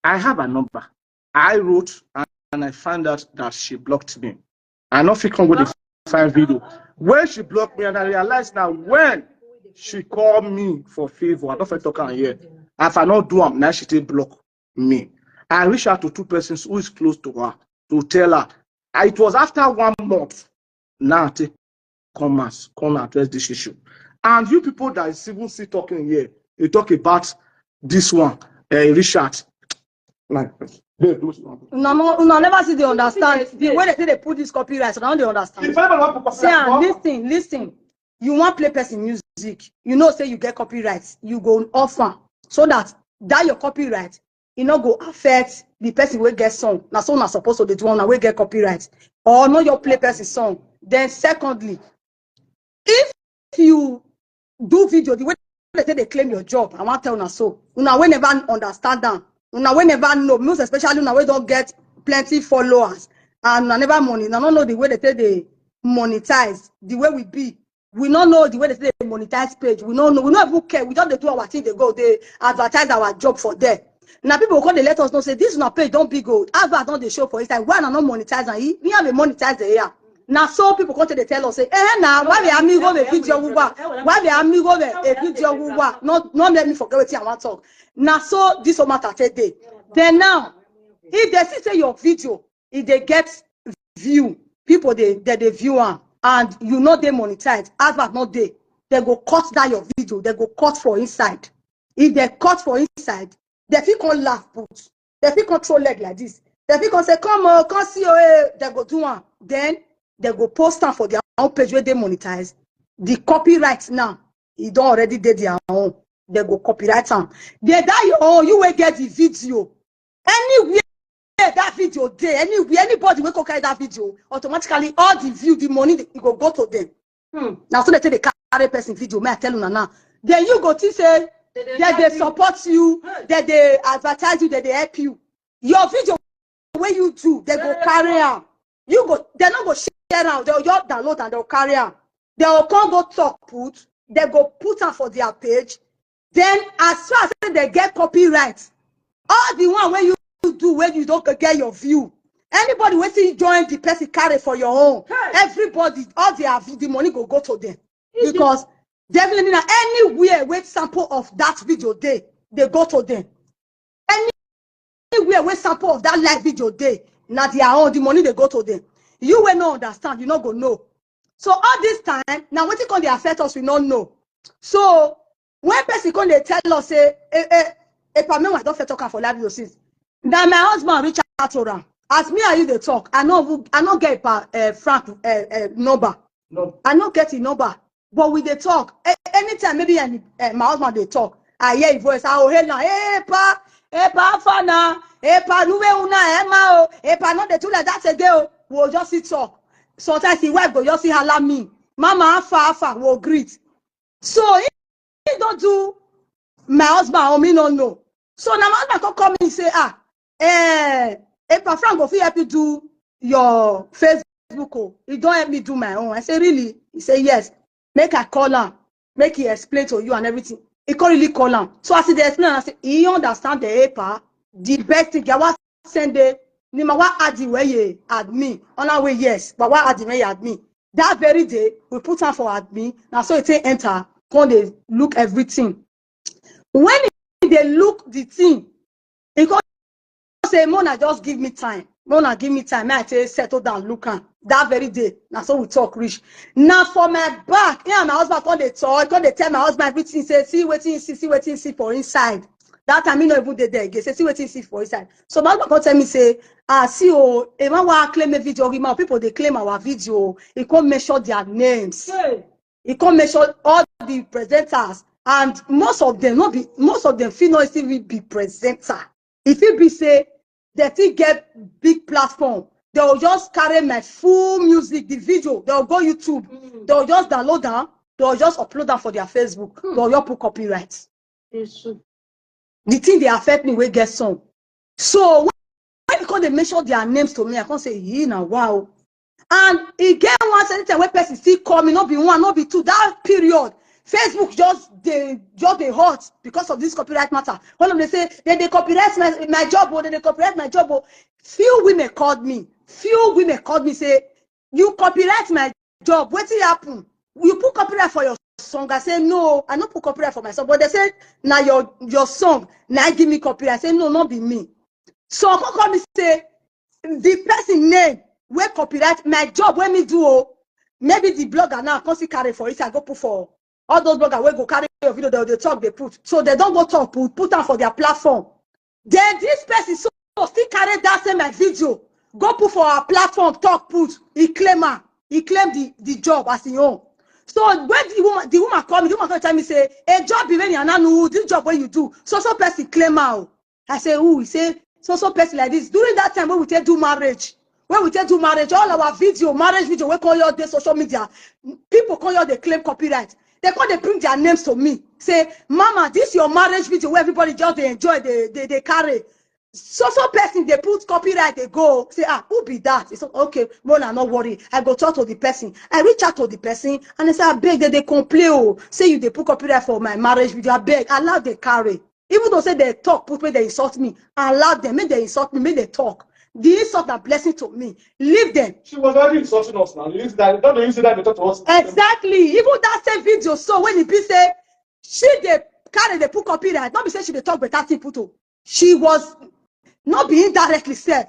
I have a number. I wrote and, and I found out that she blocked me. I no fit come go dey find video. When she blocked me and I realized now when she called me for favor, I don't fit talk am here. If I no do am, now she take block me. I reach out to two persons who is close to her to tell her. I, it was after one month now I take come out, come address this issue. And you people that is even still talking here, you talk about this one, uh, Richard. Like, babe, do what you want. No, no, no, never see they understand. The way they say they put this copyright, I don't dey understand. If anybody want to copyright, see, ah, come. Listen, listen. You want play person music, you know say you get copyright, you go offer so that that your copyright, e no go affect the person wey get song. Na so una suppose to dey do, una wey get copyright, or no your play person song. Then secondly, if you do video the way they say they claim your job, I wan tell una so. Una wey never understand am, una wey never know, most especially una wey don get plenty followers and una never money, una no know the way they say they monetize, the way we be. We no know the way they say they monetize page. We no know. We no even care. We just dey do our thing, they go, they advertise our job for there. Now people come dey let us know say this una page don big o. Advert don dey show for inside. Why una no monetize am? E, me have a monetize the area. Na so people come take dey tell us say, "Eh, na why we amigo the video we wa? Why we amigo the a video we wa?" No, no let me forget wetin I wan talk. Na so this whole matter take dey. Then now, if they see say your video, if they get view, people dey, they dey view am, and you no dey monetize, advert no dey, they go cut that your video, they go cut for inside. If they cut for inside, they fit come laugh put, they fit come throw leg like this, they fit come say, "Come on, come see, oh, eh," they go do am. Then they go post am for their own page where they monetize. The copyright now, e don already dey their own. They go copyright am. They die your own, you will get the video. Anywhere that video dey, anywhere, anybody wey come carry that video, automatically all the view, the money, e go go to them. Hmm. Na so they take dey carry person video, may I tell una now. Then you go think say They dey that they help you. Support you, Hey. That they advertise you, that they help you. Your video wey you do, they go Very carry good. Am. You go, they no go share am. They'll just download and they'll carry am. They'll come go talk put. They go put am for their page. Then as far as say they get copyright, all the one wey you do, wey you don get your view, anybody wey still join the person carry for your own, Hey. Everybody, all their view, the money go go to them. Is it- Because definitely now, anywhere where sample of that video dey, they go to them. Anywhere where sample of that live video dey, na their own, the money they go to them. You will not understand, you not go know. So all this time, now what you call the affect us, we not know. So when person come dey tell us say, "Eh, eh, eh, pa, me, I don fit talk am for live video since." Now my husband reach out to am. As me and you dey talk, I no even, I no get pa, uh, Frank, uh, uh, number. No. I no get his number. But we dey talk. A- anytime maybe and, uh, my husband dey talk, I hear his voice. I will hail now. "Hey pa, hey pa, fana, hey pa, nuwe una ema o, hey pa, no dey do like that again o." We'll just sit talk. Sometimes his wife go just see holla me, "Mama, how far, how far?" We'll greet. So he, he don't do my husband or me no know. So now my husband come call me say, "Ah, eh, if my friend go fit help you do your Facebook, oh, he don't help me do my own." I say, "Really?" He say, "Yes. Make I call am, make he explain to you and everything." He can't really call am. So as he dey explain, I say, "He understand the paper. The best thing, I want send the nima wa adi where ye admin. On our way, yes, but wa adi where ye admin." That very day, we put am for admin. Now so it say enter, come dey look everything. When he dey look the thing, he come say, "Mona, just give me time. Mona, give me time. May I take settle down, look am." That very day, now so we talk reach. Now for my back, yeah, my husband come dey talk, come dey tell my husband everything. Say, "See wetin you see, see wetin you see for inside." That time, he no even dey there again. Say, "See wetin you see for inside." So my husband come tell me say, "Ah, see, oh, a man wa claim a video, we man, people dey claim our video." He come measure their names. Hey. He come measure all the presenters, and most of them not be, most of them fit not still be presenter. If it be say they still get big platform, they'll just carry my full music, the video, they'll go YouTube, Mm. They'll just download them, they'll just upload them for their Facebook, Hmm. They'll just put copyright. It's true. The thing they affect me, we get some. So when, when they come, they mention their names to me, I can't say, "He now, wow." And he get one certain time when person still call me, not be one, not be two. That period, Facebook just they just they hot because of this copyright matter. All of them say, "Then they copyright my, my job, or then they copyright my job." Oh. Few women called me. Few women called me, say, "You copyright my job. What happen? You put copyright for your song?" I say, "No, I no put copyright for my song." But they say, "Now your, your song, now give me copyright." I say, "No, not be me." So I come call me say, the person name where copyright my job where me do, oh, maybe the blogger now come see carry for it. I go put for all those bloggers where go carry your video, they, they talk, they put. So they don't go talk, put, put them for their platform. Then this person so still carry that same my video, go put for our platform, talk put. He claim her, he claim the, the job as his own. So when the woman, the woman call me, the woman come tell me say, "A job be when you know this job where you do. So so person claim her." Oh. I say, "Who?" He say, "So so person like this." During that time when we take do marriage, when we take do marriage, all our video, marriage video, we call your day social media. People call your they claim copyright. They call they bring their names to me. Say, "Mama, this your marriage video where everybody just they enjoy, they, they, they carry. So so person they put copyright, they go." Say, "Ah, who be that?" He said, "Okay, Mona, not worry. I go talk to the person." I reach out to the person and I say, "I beg that they complain. Oh, say you they put copyright for my marriage video. I beg, allow they carry." Even though say they talk, put me, they insult me. Allow them, make they insult me, make they talk. The insult na blessing to me. Leave them. She was already insulting us now. You use that. Don't they use that to talk to us? Exactly. Even that same video, so when e be say she dey carry, dey put copyright, no be say she dey talk better thing put o. She was not being directly said.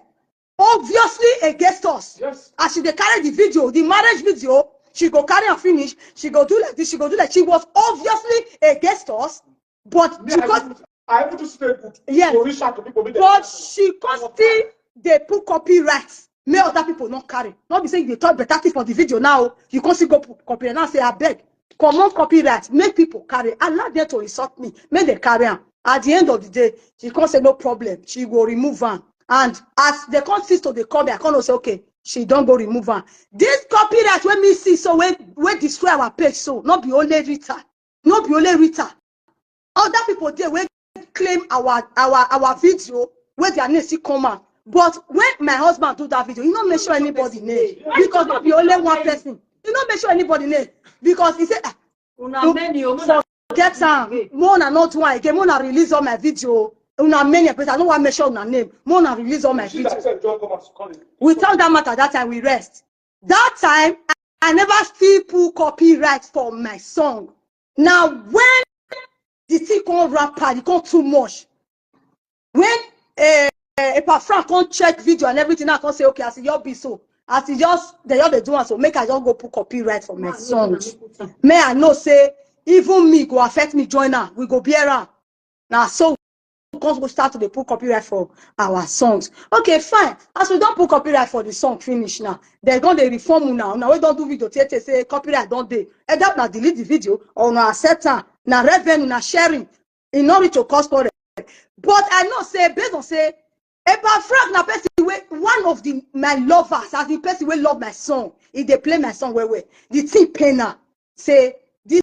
Obviously against us. Yes. As she dey carry the video, the marriage video, she go carry and finish. She go do like this. She go do like. She was obviously against us, but Me, because I, I even to stay good. Yes. To reach out to people. Make dem but she come still dey put copyright make other people no carry. No be say you dey talk better thing for the video now, you come still go put copyright now, say, "Abeg, comot copyright, make people carry." Allow them to insult me, make dem carry am. At the end of the day, she come say, "No problem," she go remove am. And as they come cease to dey call me, I come know say, "Okay, she don go remove am." This copyright wey me see so, wey wey destroy our page so, no be only Rita, no be only Rita. Other people dey wey claim our our our video, wey their name still come out. But when my husband do that video, he no mention anybody name, because no be only one person. He no mention anybody name, because he say, "Ah, Una many o, una forget am, make una no do am again, make una release all my video. Una many, but I no wan mention una name. Make una release all my She video." that said, "Don't come out to call it." We talk that matter that time, we rest. That time, I never still put copyright for my song. Now, when the thing come rampant, e come too much. When uh, Epa Frank come check video and everything, I come say, "Okay, as e just be so, as e just, they just dey do am so, make I just go put copyright for my songs." May I know say even me go affect me, join am, we go bear am. Na so we come go start to dey put copyright for our songs. Okay, fine. As we don put copyright for the song finish now, they don dey reform una. Una wey don do video tey tey say copyright don dey. Either una delete the video or una accept am. Na revenue, na sharing. E no reach to cause quarrel. But I know say, based on say, Epa Frank na person wey, one of the my lovers, as the person wey love my song, e dey play my song well well. The thing pain am. Say this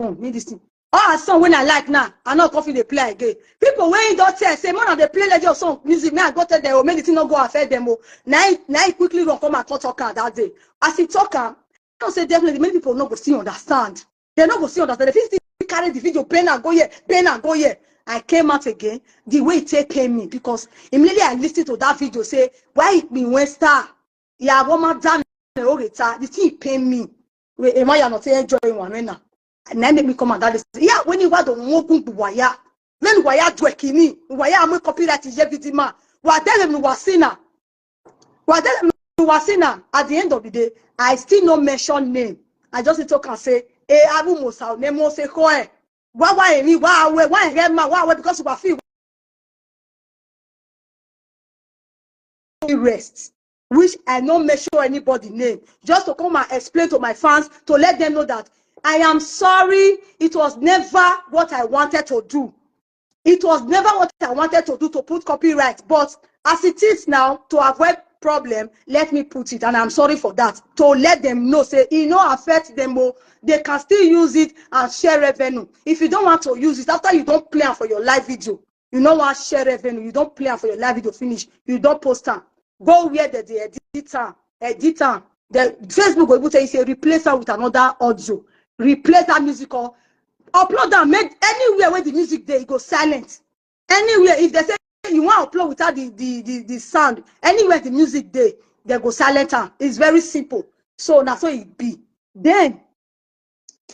song, me this thing. All her song wey I like now, I no come fit dey play again. People wey don tell say, "Make una dey play legend song music," make I go tell them, "Oh, make the thing no go affect them." Oh, na him, na him quickly run come and come talk am that day. As he talk am, I know say definitely many people no go still understand. They no go still understand. They fit still carry the video, pain and go here, pain and go here. I came out again. The way it take pain me, because immediately I listen to that video, say, "Why it be when star? Yeah, woman damn orita." The thing pain me. Wait, am I not enjoying one right now? And then make me come out that day. Yeah, when you want to move to waya, when waya dwekini, waya am copyright is everything man. Wa tell them wa sinner. Wa tell them wa sinner. At the end of the day, I still no mention name. I just talk and say, "Eh, Abu Musa, name Mose Koe." Why, why me? Why, why, why, why, why? Because we feel rest, which I no mention anybody name, just to come and explain to my fans, to let them know that I am sorry. It was never what I wanted to do. It was never what I wanted to do, to put copyright. But as it is now, to avoid problem, let me put it, and I'm sorry for that. To let them know, say, e no affect them, oh, they can still use it and share revenue. If you don't want to use it, after you don play am for your live video, you no wan share revenue, you don play am for your live video finish, you don post am, go where they dey edit am, edit am. The Facebook go even tell you say, "Replace am with another audio, replace that music, or upload am, make anywhere where the music dey, e go silent." Anywhere, if they say you wan upload without the the the, the sound, anywhere the music dey, they go silent am. It's very simple. So na so e be. Then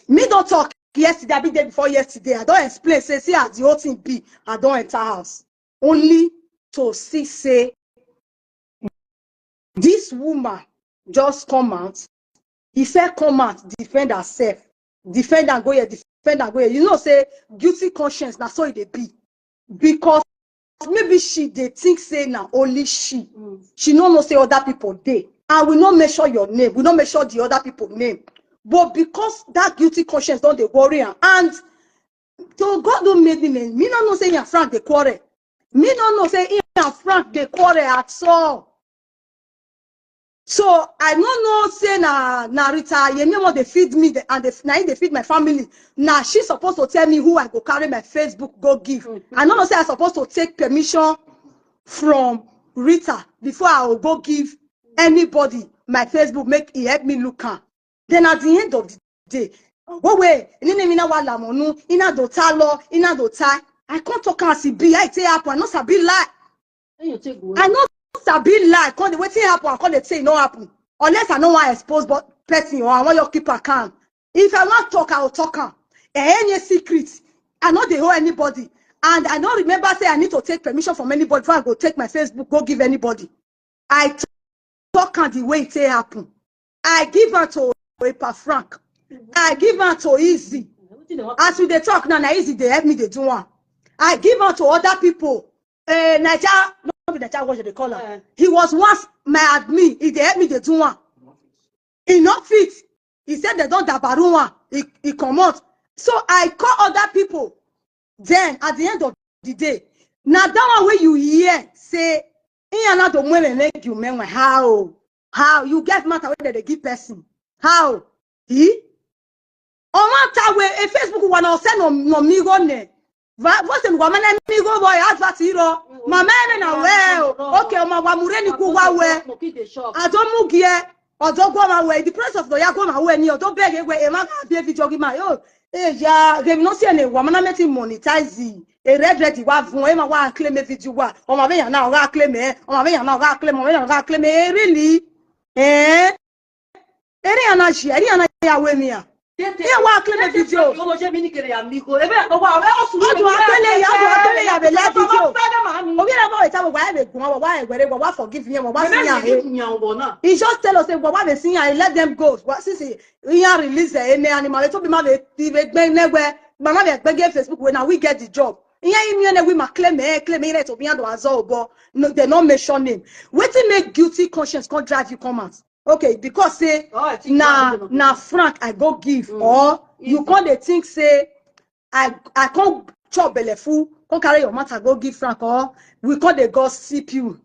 me don talk yesterday, abi day before yesterday, I don explain say, see as the whole thing be. I don enter house only to see say this woman just come out. He said, "Come out, defend herself, defend and go here, defend and go here." You know say guilty conscience, na so e dey be. Because maybe she dey think say na only she. She no know say other people dey. And we no mention your name, we no mention the other people name. But because that guilty conscience don dey worry am, and to God who made me, man, me no know say him and Frank dey quarrel. Me no know say him and Frank dey quarrel at all. So I no know say na na Rita Yemi wan dey feed me, the, and the, na him dey feed my family. Na she suppose to tell me who I go carry my Facebook go give. I no know say I suppose to take permission from Rita before I go give anybody my Facebook, make e help me look am. Then at the end of the day, Go away. Nini mina wa lamonu. Ina do ta lo. Ina do ta. I can't talk as it be. I say happen. I no sabi lie. I no sabi lie. Come the wetin happen. I come dey say e no happen. Unless I no wan expose but person or I wan your keep account. If I wan talk, I will talk am. Eh, any secret, I no dey owe anybody. And I no remember say I need to take permission from anybody before I go take my Facebook, go give anybody. I talk am the way it take happen. I give am to Epa Frank. I give am to Easy. As we dey talk now, na Easy dey help me dey do am. I give am to other people. Eh, Naija, no be Naija, what they call am? He was once my admin. He dey help me dey do am. He no fit. He said they don dabaru am. He, he comot. So I call other people. Then at the end of the day, na that one wey you hear say, "Iya na do mwere ne gi umenwe." How? How? You get matter wey dem dey give person. How? He? Ọma ta we e Facebook wa na ose no, no mi go ne. Va, vo se wa mene mi go boy advert iro. Ma mene na we o. Okay, ọma wa mure ni ku wa we. Ajo mu gie. Ojo go ma we. The price of the ya go ma we ni ojo beg we e ma ka be video gi ma yo. E ya, dem no see any wa mana meti monetize. E red red wa fun e ma wa claim e video wa. Ọma be ya na wa claim e. Ọma be ya na wa claim, ọma be ya na wa claim e. Really? Eh? Eri ana ji, eri ana ya we mi a. Ye wa claim e video. Omo je mi ni kere ya mi go. Ebe ko wa we osu. Ojo akele ya, ojo akele ya be le video. Obi na mo e ta wa e be gun wa, wa e were wa, wa forgive me, wa si ya e. He just tell us say wa wa be si ya e, let them go. Wa si si ya release e ne animal. E to be ma be ti be gbe ne we. Ma ma be gbe ge Facebook we na we get the job. Iya imi ne we ma claim e, claim e re to be ando azo obo. No, they no mention name. Wetin make guilty conscience come drive you come out? Okay, because say na na Frank I go give or you come dey think say I I come chop belleful, come carry your matter go give Frank or we come dey gossip you.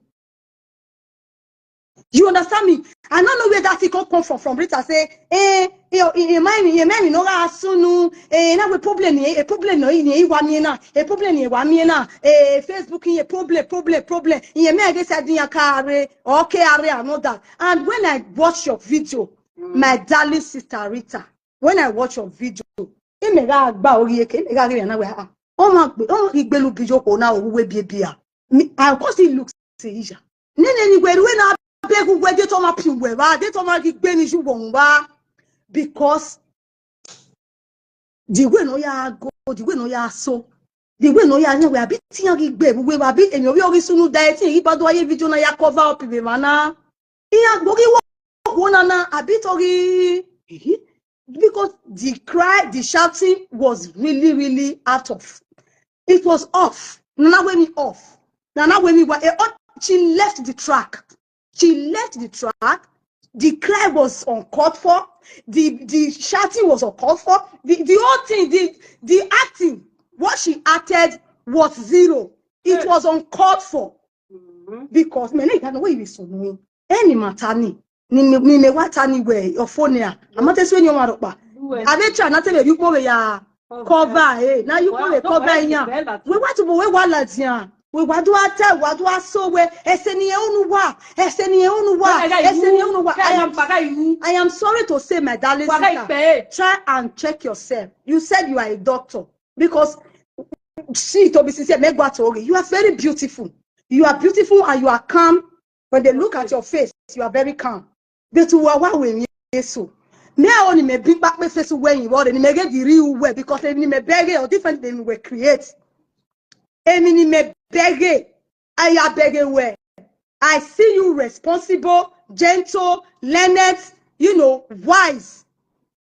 You understand me? I no know where that thing come come from. From Rita say, eh, eh, eh, eh, mind me, eh, mind me, no ga sunu, eh, na we problem ni, eh, problem no ni, eh, wa mi na, eh, problem ni, wa mi na, eh, Facebook ni, eh, problem, problem, problem. Eh, me I get said ya kare, okay, are another. And when I watch your video, my darling sister Rita, when I watch your video, e me ga gba ori eke, e me ga gbe na we ah. O ma gbe, o ma gbe lu bi jo ko na o we bi bi a. Me, I of course it looks easy. Nene ni gwe ruwe na begu gwe de to ma pi we ba, de to ma gi gbe ni ju wo ba. Because the way no ya go, the way no ya so, the way no ya ne we abi ti ya gi gbe we ba bi emi obi ori sunu da e ti yi ba do aye video na ya cover up be mana. Iya gbogi wo wo na na abi to gi. Because the cry, the shouting was really, really out of, it was off. Nana we mi off. Nana we mi wa e o, she left the track. She left the track. The cry was uncalled for. The the shouting was uncalled for. The the whole thing, the the acting, what she acted was zero. It was uncalled for. Because me ne ka no we so no. Any matter ni ni me ni me wa ta ni we your phone ya. Amate so ni o ma ro pa. Abe try na te be you po we ya cover eh. Na you po we cover ya. We wa to bo we wa la dia. We wa do ata, wa do aso we. Ese ni e unu wa. Ese ni e unu wa. Ese ni e unu wa. I am I am sorry to say, my darling sister, try and check yourself. You said you are a doctor because see, to be sincere, me gwa tori. You are very beautiful. You are beautiful and you are calm. When they look at your face, you are very calm. But you are wa we mi so. Me a oni me bi pa pe face we yin wo re ni me ge di ri we because emi ni me bere or different than we create. Emi ni me bere. I a bere we. I see you responsible, gentle, learned, you know, wise.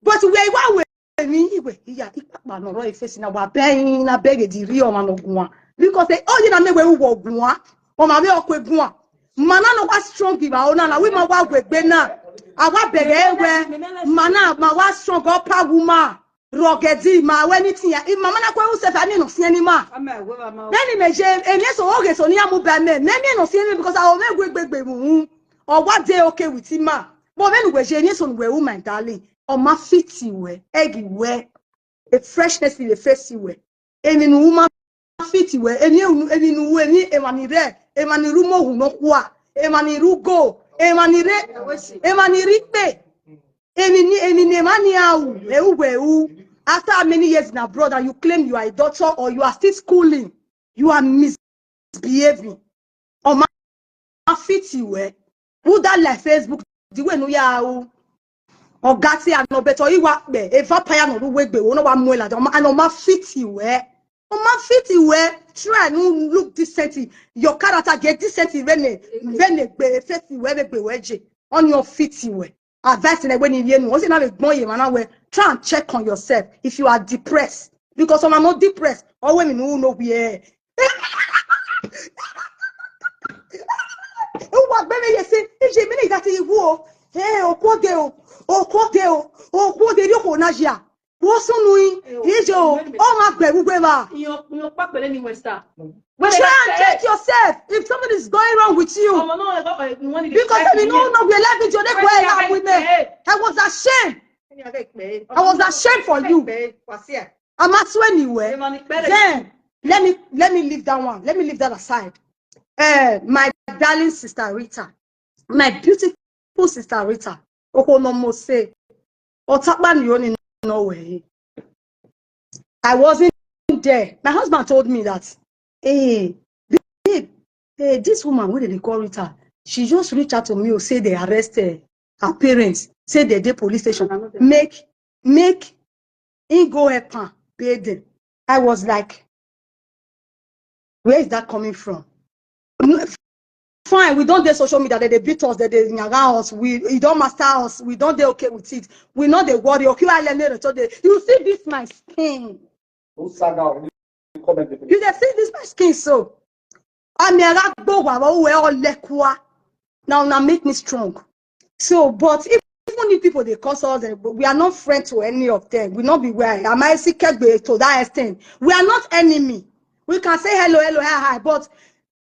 But we wa we mi iwe iya ipapa no ro ifesi na wa be yin na bere di ri o ma no gun wa. Because eh, oh you na me we wo gun wa. O ma we o kwe gun wa. Mana no wa strong iba o na na we ma wa we gbe na. Awa bere we. Mana ma wa strong o pa wu ma. Rogedi ma we ni tiya. I mama na kwe u se fa mi no si ni ma. Then me je emi so o ge so ni amu ba me. Me mi no si ni because I o me gbe gbe gbe mu. O wa dey okay with him ma. But when we je ni so we u my darling. O ma fit we. Egi we. A freshness in the face we. Emi nu ma fit we. Emi unu emi nu we ni e ma ni re. E ma ni ru mo hu no kwa. E ma ni ru go. E ma ni re. E ma ni ri pe. Emi ni, emi ni mani au, eu, eu. After how many years in abroad and you claim you are a doctor or you are still schooling, you are misbehaving. Oma fit you, eh? Who that like Facebook? The way no ya o. Oga ti ano beto iwa pe e vampire no ru wegbe wo no wa mu ela do ano ma fit you, eh? O ma fit you, eh? Try no look decent. Your character get decent when e when e gbe face you we gbe we je. On your fit you, eh? Advice na we ni ye nu. O se na we gbon ye mana we. Try and check on yourself if you are depressed. Because some are not depressed. Or women who know we, eh. Uwa gbeme ye se ije mi ni ga ti wu o. Hey, okwode o. Okwode o. Okwode ri ko na jia. Wo sunu yin. Ije o. O ma gbe gugbe ba. Iyan iyan pa pele ni westa. Try and check yourself if something is going wrong with you. Ọmọ náà ẹ bá ẹ wọ́n ní. Because if you know no we live video dey go ela with me. I was ashamed. I was ashamed for you. I'm ashamed anyway. Then let me let me leave that one. Let me leave that aside. Uh, my darling sister Rita, my beautiful sister Rita, Okonomose, Otapa ni oni no way. I wasn't there. My husband told me that, hey, babe, hey, this woman, what did they call Rita? She just reached out to me, oh, say they arrested her parents, say they dey police station. Make make him go help her, pay them. I was like, where is that coming from? Fine, we don't dey social media, they dey beat us, they dey nyaga us, we e don master us, we don dey okay with it. We no dey worry. Okay, I learn it today. You see this my skin. You dey see this my skin so. Ami ara gbo wa wa we all lekwa. Now now make me strong. So, but if, even if people they cause us, eh, we are not friends to any of them. We not be well. Am I sick to that extent? We are not enemy. We can say hello, hello, hi, hi. But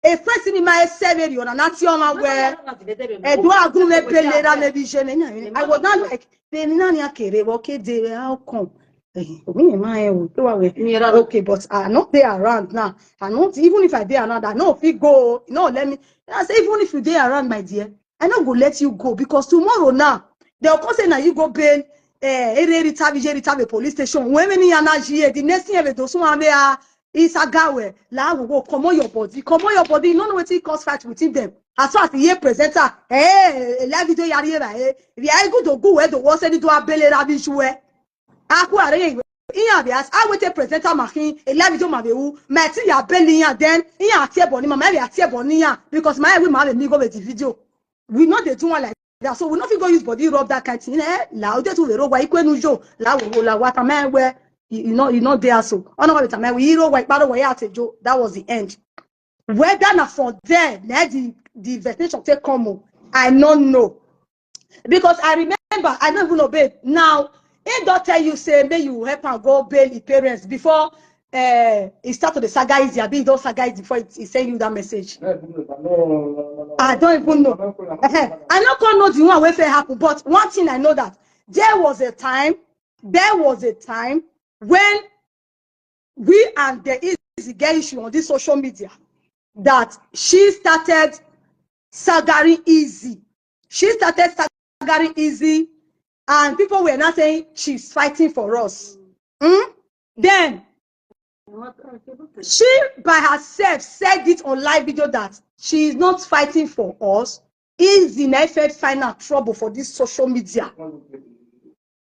a friend in my seven, you know, not your man where Edo Agume Pelera maybe Jene. I was not like, "Then Nani Akere, okay, they how come?" Eh, mi ma e o, to wa we. Okay, but I not there around now. I not even if I dey around, I no fit go. No, let me. I say even if you dey around, my dear, I no go let you go because tomorrow now they'll come say now you go bail. Eh, Ere Rita Vije Rita Vije police station. When many energy, the next thing ever do so ame a is a gawe. La wo wo comot your body, comot your body. You no know wetin cause fight within them. As far as the year presenter, eh, live video yari era eh. We are good to go where the world said it to abele rabish where. Aku are ye. Iya bi as I wait a presenter makin a live video ma be who. My thing ya belly ya then iya tie boni ma my ya tie boni ya because my we ma be me go with the video. We know they do one like that, so we no fit go use body rub that kind thing. Eh, la o de tu vero wa ikwe nu jo la wo wo la wa ta me we you know you know there so. Ono wa ta me we ro wa iparo wa ya te jo. That was the end. Whether na for there na the the vaccination take come o, I no know. Because I remember, I don't even know, babe. Now, he don't tell you say may you help and go bail his parents before uh, he start to the saga easy. I be don't saga easy before he, he send you that message. I don't even know. Ehe. I no come know the one wey fit happen, but one thing I know that there was a time, there was a time when we and the Easy get issue on this social media that she started sagaring Easy. She started sagaring Easy, and people were not saying she's fighting for us. Hmm? Then she by herself said it on live video that she is not fighting for us. Easy na fit find out trouble for this social media.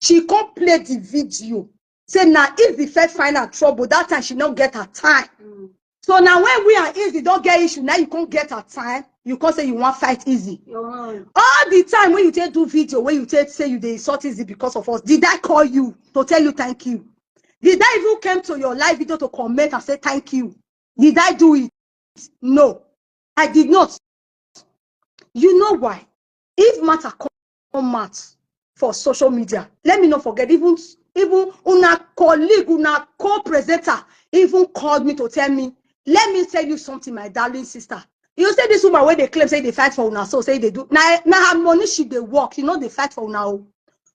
She come play the video. Say na Easy fit find out trouble. That time she no get her time. So now when we and Easy don't get issue, now you can't get her time. You can't say you want fight Easy. All the time when you take do video, when you take say you dey insult Easy because of us, did I call you to tell you thank you? Did I even came to your live video to comment and say thank you? Did I do it? No, I did not. You know why? If matter come out for social media, let me not forget. Even even una colleague, una co-presenter, even called me to tell me, let me tell you something, my darling sister. You say this woman where they claim say they fight for una, so say they do. Now now her money she dey work, you know they fight for una.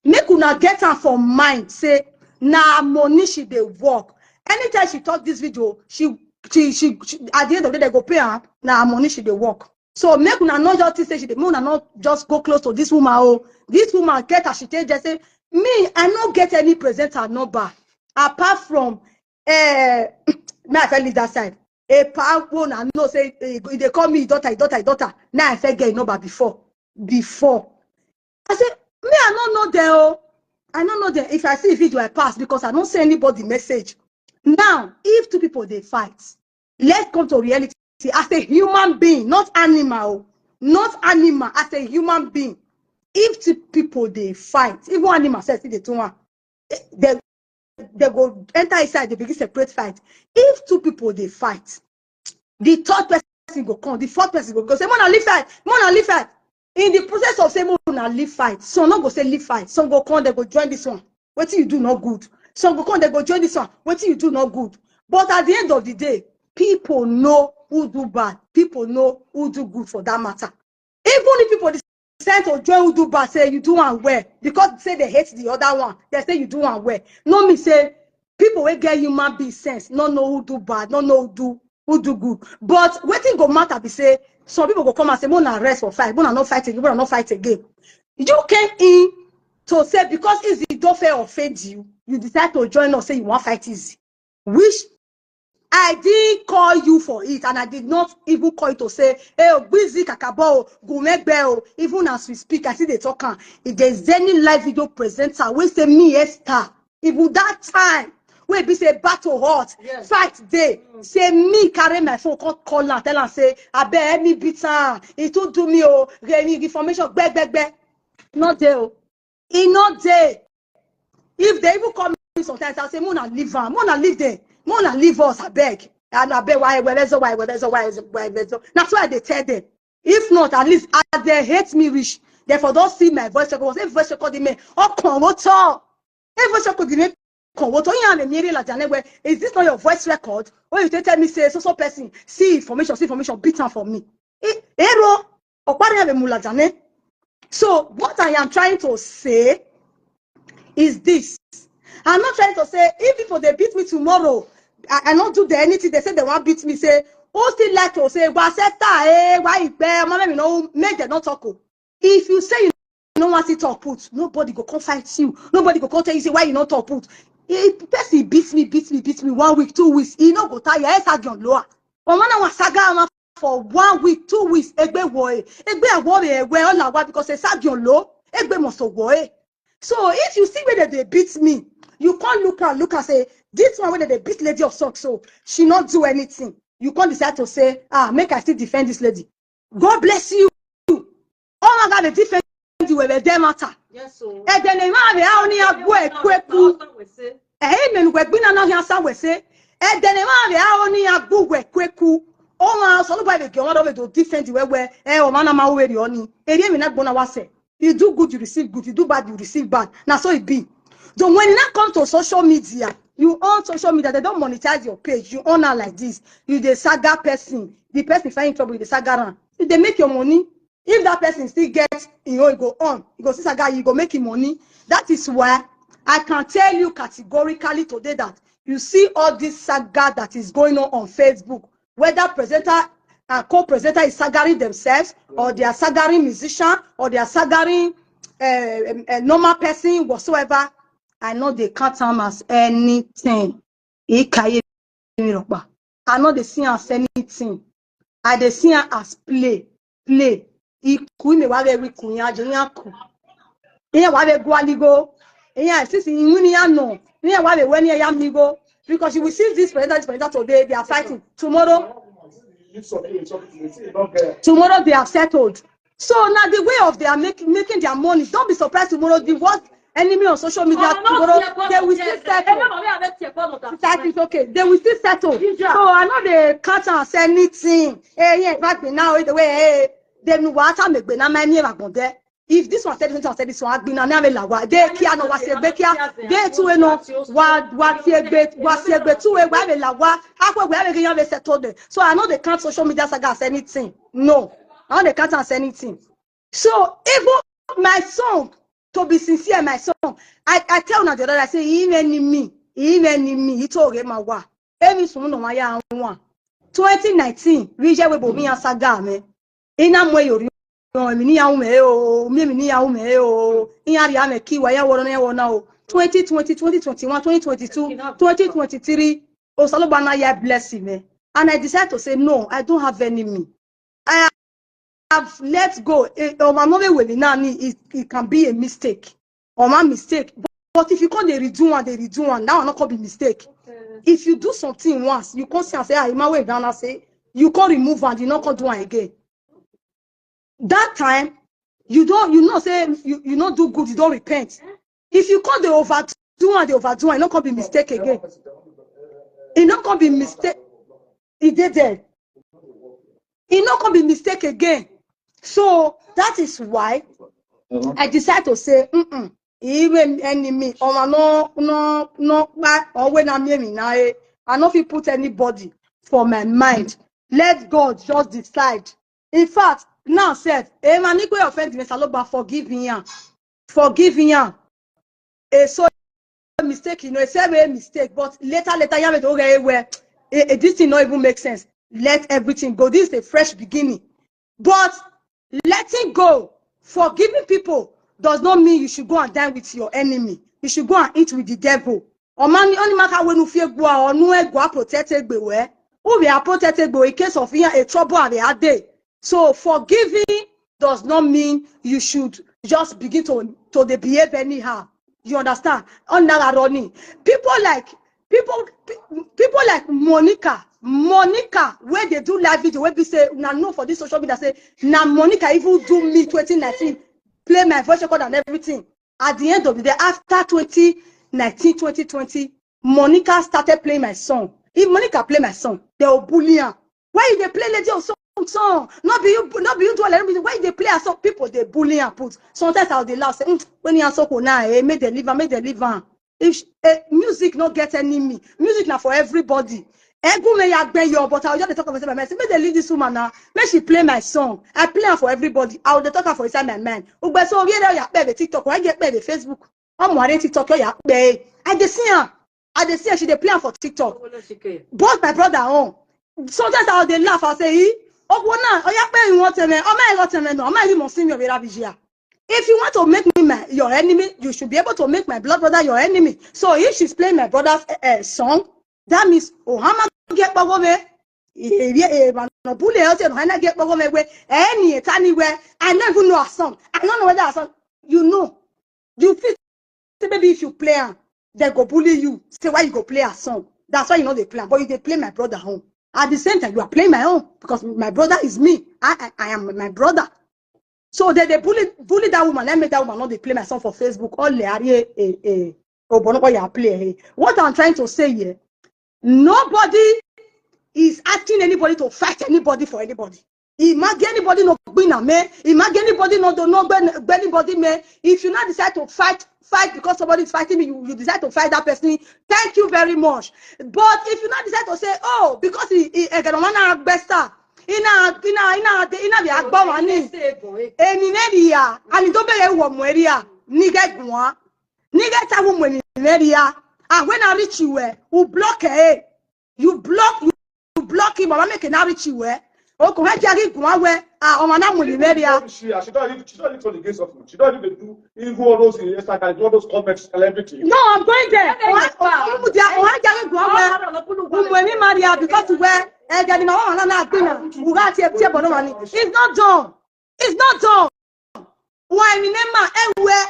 Make una get her for mind. Say now her money she dey work. Anytime she talk this video, she she she, she at the end of the day they go pay her. Now her money she dey work. So make una no just think say she dey, make una no just go close to this woman. Oh, this woman get as she take just say, me, I no get any presenter number apart from, eh, me, I fit leave that side. A power phone, I know say, eh, e dey call me daughter, daughter, daughter. Now I fit get a number before, before. I say, me, I no know there. Oh, I no know there. If I see video, I pass because I don't see anybody message. Now, if two people dey fight, let's come to reality. As a human being, not animal, not animal, as a human being, if two people dey fight, even animal says the two one, eh, they they go enter inside, they begin separate fight. If two people dey fight, the third person go come, the fourth person go go say, "Mona, leave fight, Mona, leave fight." In the process of say, "Mona, leave fight," some no go say, "Leave fight." Some go come, they go join this one. Wetin you do not good. Some go come, they go join this one. Wetin you do not good. But at the end of the day, people know who do bad. People know who do good for that matter. Even if people decide to join who do bad, say you do one well, because say they hate the other one, they say you do one well. No mean say people wey get human being sense no know who do bad, no know who do, who do good. But wetin go matter be say some people go come and say, "Mona, rest for fight, Mona, no fight again, Mona, no fight again." You came in to say because Izzy don fair offend you, you decide to join us, say you wan fight Izzy, which I didn't call you for it, and I did not even call you to say, "Hey, Ogbizi Kakabo, Gumegbe." Even as we speak, I see the talk am. If there's any live video presenter, we say me, Esther, even that time, we be say battle hot, yes, fight day. Mm. Say me carry my phone, call, call and tell and say, "Abeg, help me beat am. He too do me, oh, give me information, gbe, gbe, gbe." Not there, oh. E no dey. If they even call me sometimes, I'll say, "Mona, leave am. Mona, leave them. Mona, leave us, I beg." And I beg, "Why, where is, why, where is, why is, why is?" That's why they tell them. If not, at least as they hate me rich, therefore don't see my voice record. If voice record me, oh, come what all? If voice record me, come what all? You have a mere like Janet, where is this not your voice record? Or you tell me say so so person see information, see information, beat am for me. Eh, Ero, Okpari have a mulajane. So what I am trying to say is this. I'm not trying to say if people they beat me tomorrow, I, I not do the anything. They say they want beat me. Say, "Oh, still like to say, why set eh, why you bear? Mama, you know, make them not talk." Oh. If you say you no want to talk put, nobody go come fight you. Nobody go come tell you say why you not talk put. If person beats me, beats me, beats me one week, two weeks, he no go tire. Yes, I can lower. Omana wa saga ama for one week, two weeks, egbe woe. Egbe awore ewe olawa because e sagion lo. Egbe moso woe. So if you see where they beat me, you can't look and look and say, "This one where they beat Lady of Socks, so she not do anything." You can't decide to say, "Ah, make I still defend this lady." God bless you. Oh my God, they defend you with their matter. Yes, so. And then they might be only a boy quick. Eh, men we gbina na ya sa we say. And then they might be only a boy quick. Oh my, so nobody get one of it to defend you where, eh, oh man, I'm aware you only. And you not gonna was say. You do good, you receive good. You do bad, you receive bad. Now so it be. So when it now come to social media, you on social media, they don't monetize your page. You on her like this. You the saga person. The person find trouble with the saga run. If they make your money, if that person still get, you know, you go on, you go see saga, you go make him money. That is why I can tell you categorically today that you see all this saga that is going on on Facebook, whether presenter and co-presenter is sagaring themselves, or they are sagaring musician, or they are sagaring a, a, a normal person, whatsoever. I know they count them as anything. Ikaye Miropa. I know they see as anything. I they see am as play, play. Iku ime wa be wiku ya je ya ku. Iya wa be gwaligo. Iya sisi inwini ya no. Iya wa be weni ya migo. Because you will see this presenter, this presenter today, they are fighting. Tomorrow, tomorrow they are settled. So now the way of their make, making their money, don't be surprised tomorrow. The worst enemy on social media tomorrow, they will still settle. That is okay. They will still settle. So I know they can't say anything. Hey, yeah, back now the way. Hey, they know what I'm going to be. If this one said this one, said this one, I've been an ame lawa. They kia no wasiegbe kia. They two no wa wasiegbe wasiegbe two way wa be lawa. Halfway we have a settled. So I know they can't social media saga as anything. No, I know they can't as anything. So even my song, to be sincere, my song, I, I tell una the other day, I say, "He enemy, he enemy, he told him my wa." Emi sunu no wa ya one. Twenty nineteen, we je we bo mi saga me. Ina mwe yori. No, mi ni ya ume o, mi mi ni ya ume o. Iya ri ame ki wa ya woro na ya woro na o. Twenty twenty, twenty twenty-one, twenty twenty-two, twenty twenty-three. Osalobana ya bless me. And I decide to say, "No, I don't have enemy. I have let go." Eh, oh, my mom will now, it, it can be a mistake. Or my mistake. But if you can't, they redo one, they redo one. That one not call be mistake. If you do something once, you can't say, "Ah, my way down," I say, you can't remove and you not can't do one again. That time, you don't, you know, say, you, you not do good, you don't repent. If you can't, they overdo and they overdo, and not call be mistake again. It not call be mistake. It did there. It not call be mistake again. So that is why I decide to say, "Mm-mm. Even enemy, or no, no, no, but or when I'm hearing now, eh, I no fit put anybody for my mind. Let God just decide." In fact, now self, eh, man, if we offend me, Saloba, forgive me, yeah. Forgive me, yeah. Eh, so mistake, you know, it's a mistake, but later, later, you have to, okay, where eh, eh, this thing not even make sense. Let everything go. This is a fresh beginning. But letting go, forgiving people does not mean you should go and dine with your enemy. You should go and eat with the devil. Or man, only man can when you fear go or no go protect egbe where. Who we are protect egbe in case of here a trouble at the other day. So forgiving does not mean you should just begin to, to dey behave anyhow. You understand? Another running. People like, people, pe-, people like Monica, Monica, where they do live video, where we say, "Na no for this social media," say, "Na Monica even do me twenty nineteen, play my voice record and everything." At the end of the day, after twenty nineteen, twenty twenty, Monica started playing my song. If Monica play my song, they will bully her. "Why you dey play Lady of Song song? No be you, no be you do all everything. Why you dey play her song?" People dey bully and put. Sometimes I dey laugh, say, "Mm, when you soko now, eh, make they leave am, make they leave am." If sh-, eh, music no get enemy, music na for everybody. Egun me ya gbe yo, but I will just dey talk about my mind. Say, "Make they leave this woman now. Make she play my song." I play am for everybody. I will dey talk am for inside my mind. Ugbe so we dey ya pe the TikTok, I get pe the Facebook. I'm wearing TikTok, ya pe. I dey see am. I dey see am. She dey play am for TikTok. Both my brother own. Sometimes I dey laugh. I say, "Eh, oh, na, oh, ya pe you want me? Oh, my, you want me? No, oh, my, you must see me, Obira Bijia." If you want to make me my, your enemy, you should be able to make my blood brother your enemy. So if she's playing my brother's uh, song, that means, "Oh, how am I get power me? Eh, eh, eh, man, no bully, eh, no, I get power me, where, any, tiny where, I don't even know her song. I don't know whether her song, you know, you feel, say maybe if you play am, they go bully you. Say why you go play her song? That's why you know they play am. But you dey play my brother home. At the same time, you are playing my own because my brother is me. I, I, I am my brother." So they, they bully, bully that woman. Let me that woman not dey play my song for Facebook. All the area, eh, eh, oh, but not what you play, eh. What I'm trying to say here, nobody is asking anybody to fight anybody for anybody. Imagine anybody no gbina me. Imagine anybody no do no gbe, gbe anybody me. If you not decide to fight, fight because somebody is fighting me, you, you decide to fight that person. Thank you very much. But if you not decide to say, "Oh, because he, he, eh, gonna wanna best star, ina, ina, ina, ina, be agba wani, eni ne dia, ani do be wo mo area, nige gwa, nige ta wo mo ni ne dia." And when I reach you, eh, who block, eh, you block, you, you block him, or make it now reach you, eh. Oh, come here, carry go away. Ah, oh, man, I'm with you, area. She, she don't need, she don't need to the gates of, she don't need to do even all those in Instagram, do all those comments and everything. No, I'm going there. Oh, I, oh, oh, oh, I carry go away. Oh, when we marry her, because where, eh, get him, oh, no, no, no, no. We got here, here, but no money. It's not done. It's not done. Why me nema ewe?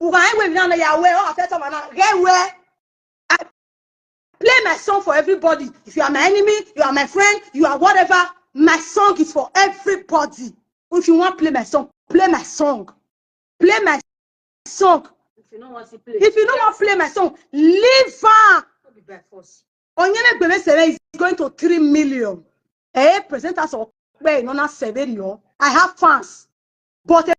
Uga ewe mi na ya we, oh, I said someone na ewe. I play my song for everybody. If you are my enemy, you are my friend, you are whatever, my song is for everybody. If you want play my song, play my song. Play my song. If you no want to play, if you no want play my song, leave her. No be by force. Onyene Gbeme Sere is going to three million. Eh, presenters are pay no na severio. I have fans. But the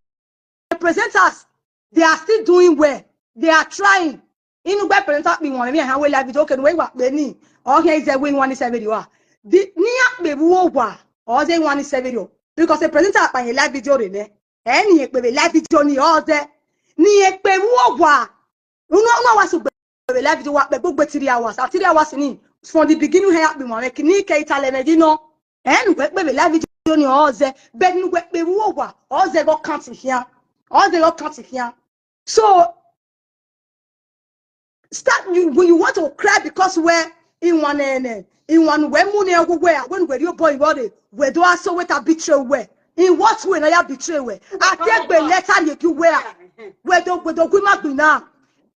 presenters, they are still doing well. They are trying. Inu gbe presenter pe won mi han we live video, okay, we wa pe ni. O he ze we won ni severio. Di ni a pe wo wa. O ze won ni severio. Because the presenter pa yen live video re ne. Eni e pe be live video ni o ze. Ni e pe wo wa. Uno, uno wa su gbe be live video wa pe gbogbo three hours. At three hours ni, from the beginning here be mo, like, ni ke itale me di no. Eni we pe be live video ni oze, but ni we pe wo wa, oze go count here. Oze go count here. So start you when you want to cry because where in one end, in one way money go where when where your boy body, where do I so with a betray where? In what way na ya betray where? I take the letter you where? Where do where do we ma gbina?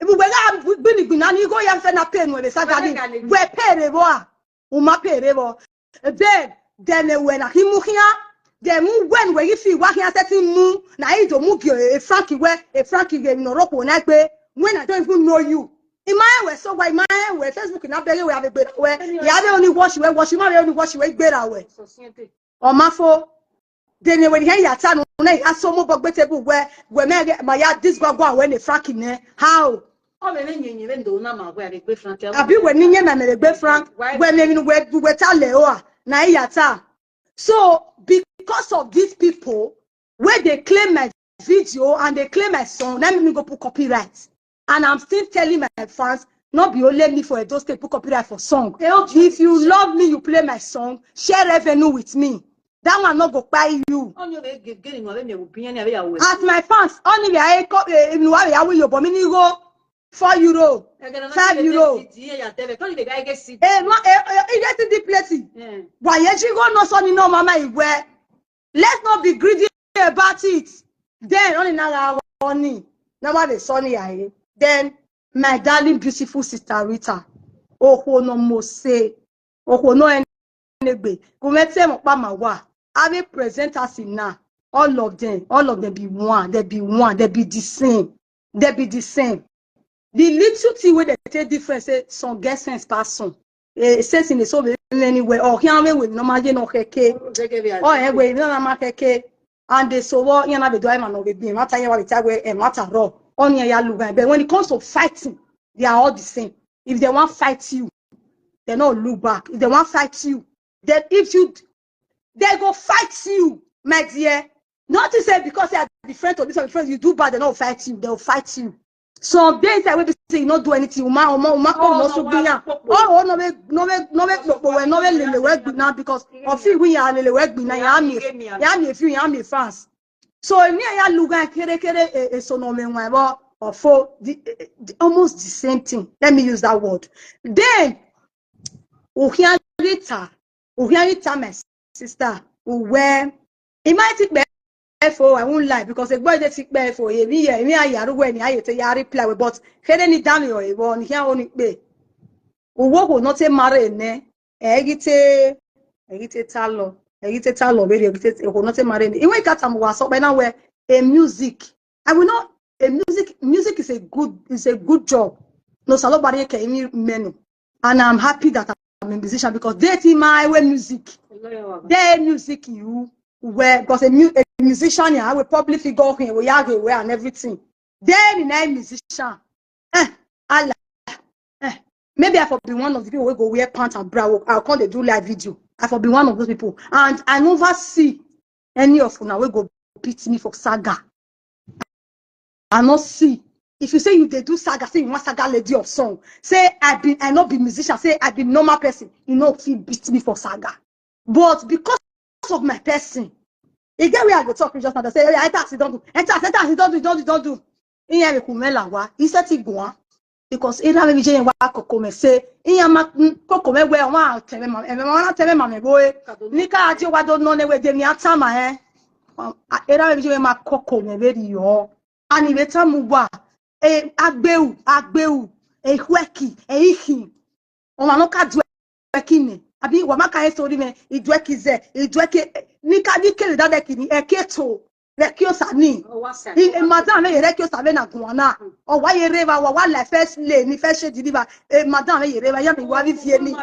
Ibu where gbini gbina ni go ya fe na pain where the sagali. Where pay the boy? Uma pay the boy. Then then when a himu here, then mu when where you feel what here setting mu na ido mu gi e Frankie where e Frankie ge no ropo na pe when I don't even know you. In my way so why my way Facebook na bere we have a better way. Ya be only wash we wash my only wash we better way. Omafo. Then when he ya tan na ya so mo bogbe table where where me ma ya this go go when e Frankie ne. How? Ọ mere nyenye ndo na ma gwa ya gbe Frank. Abi we ni nye na mere gbe Frank. We me ni we we ta le o a na ya ta. So because of these people where they claim my video and they claim my song, let me go put copyright. And I'm still telling my fans, not be only me for Edo State put copyright for song. If you love me, you play my song, share revenue with me. That one not go buy you. Onye be gini no be me obi yen ya we. As my fans, only be I ko eh, no wa ya we yo bo mi ni go four euro. Five euro. Ye ya tebe. Only be ga get seat. Eh, no, eh, eh, you get the place. Eh. Why you go no so ni no mama iwe. Let's not be greedy about it. Then only na ga oni. Na wa be so ni ya eh. Then my darling beautiful sister Rita. Oh no mo say. Oh no enegbe. Go me tell mo pa ma wa. I will present us in now. All of them, all of them be one, they be one, they be the same. They be the same. The little thing where they take difference, say some get sense pass some. Eh, sense in the so many way. Or here we will normal you know keke. Oh, eh, we no normal keke. And they so what you know the do I man of the being. Matter you want to tell where and matter raw. On here you look but when it comes to fighting, they are all the same. If they want fight you, they no look back. If they want fight you, then if you they go fight you, my dear. Not to say because they are different or this or different, you do bad, they no fight you, they'll fight you. Some days I will be say you not do anything. Uma, uma, uma, Oh, oh, no, no, so wa- be ya. po- po- Oh, oh, no, we, no, we, no, we, no, we, no, we, le, we, we, now because of you, we are le, we, we, now, ya me, ya me, if you, ya me, fans. So, me, ya, look, I kere, kere, eh, eh, so no, me, wa, wa, or for the, eh, eh, the, almost the same thing. Let me use that word. Then, Uhiarita, Uhiarita, my sister, where it might take for I won't lie because a boy that take for a year, me, I are when I te ya reply, but Helen Daniel, a one here on it be. Uwo will not a marry, ne? Egite, egite talo, egite talo, very egite, will not a marry. Even Katam was up by now where a music. I will not, a music, music is a good, is a good job. No, salobari ke any menu. And I'm happy that I'm a musician because they see my way music. Their music you were because a, mu- a musician, yeah, I will public figure here, we are here and everything. Then in a musician, eh, Allah, eh, maybe I for be one of the people who go wear pants and bra. I can't do live video. I for be one of those people, and I never see any of una will go beat me for saga. I not see. If you say you they do saga, say you want saga lady of song. Say I be I not be musician. Say I be normal person. You know if you beat me for saga, but because of my person, you get where I go talk just now. They say, "Hey, enter, sit down, do enter, enter, sit down, do don't do don't do." In here we come la wa. He said he go on because he don't even wa koko me say in here ma koko me where one tell me ma me ma tell me ma me boy. Nika aje wa don't know ne we de mi atama eh. Era we je ma koko me very yo. Ani we tamu wa. E agbeu, agbeu. E hweki, e ihi. O ma no ka du eki ne. Abi wa ma ka e story me, i du eki ze, i du eki ni ka ni kele da de kini e keto. Re ki o sa ni. I e madam e re ki o sa ve na guana. O wa ye reva wa wa la first lady ni first lady ni ba. E madam e ye reva ya mi wa vi vie ni.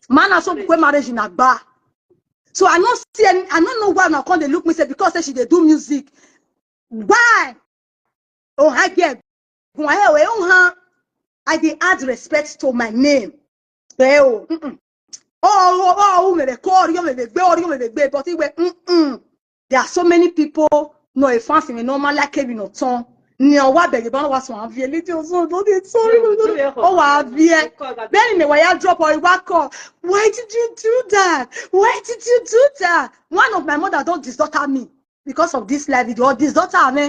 Mana so kwe marriage na gba. So I no see any, I no know why una come dey look me say because say she dey do music. Why? Oh, I get. Why? Oh, I dey add respect to my name. Eh, oh, mm-mm. Oh, oh, oh, oh, me dey call you, me dey gbe, oh, you me dey gbe, but it were, mm-mm. There are so many people no e fancy me normal like Kevin Oton. Ni o wa bẹ̀rẹ̀ bá wa sọ àbí ẹ létí ọ̀sán ọ̀dọ́ ní sọ́rí. Ó wà á bí ẹ. Bẹ́ẹ̀ ni wàá yá drop ọ̀ ìwà kọ̀. Why did you do that? Why did you do that? One of my mother don disorder me because of this live video. Or disorder me.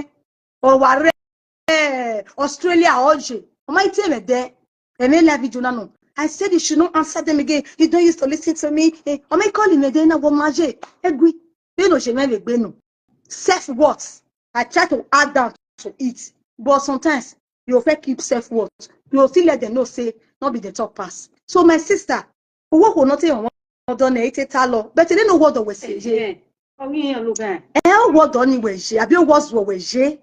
Or wà rẹ̀ Australia or je. Ọmọ ìtí ẹ̀mẹ̀ dẹ́. Ẹ̀mẹ̀ live video náà nù. I said you should not answer them again. You don't used to listen to me. Eh, ọmọ ìkọ́lì mi dẹ́ náà wọ́n máa jẹ́. Ẹ gbé. Bí ló ṣe mẹ́rin gbé nù. Self worth. I try to add down to it. But sometimes, you fit keep self worth. You still let them know say, not be the top pass. So my sister, owó kò ná téèyàn wọn ọdọ náà ètè tá lọ. Bẹ́ẹ̀ tẹ́lẹ̀ náà wọ́dọ̀ wẹ̀ sí yé. Ẹ ó wọ́dọ̀ ni wẹ̀ yé, àbí ó wọ́ zuọ̀ wẹ̀ yé.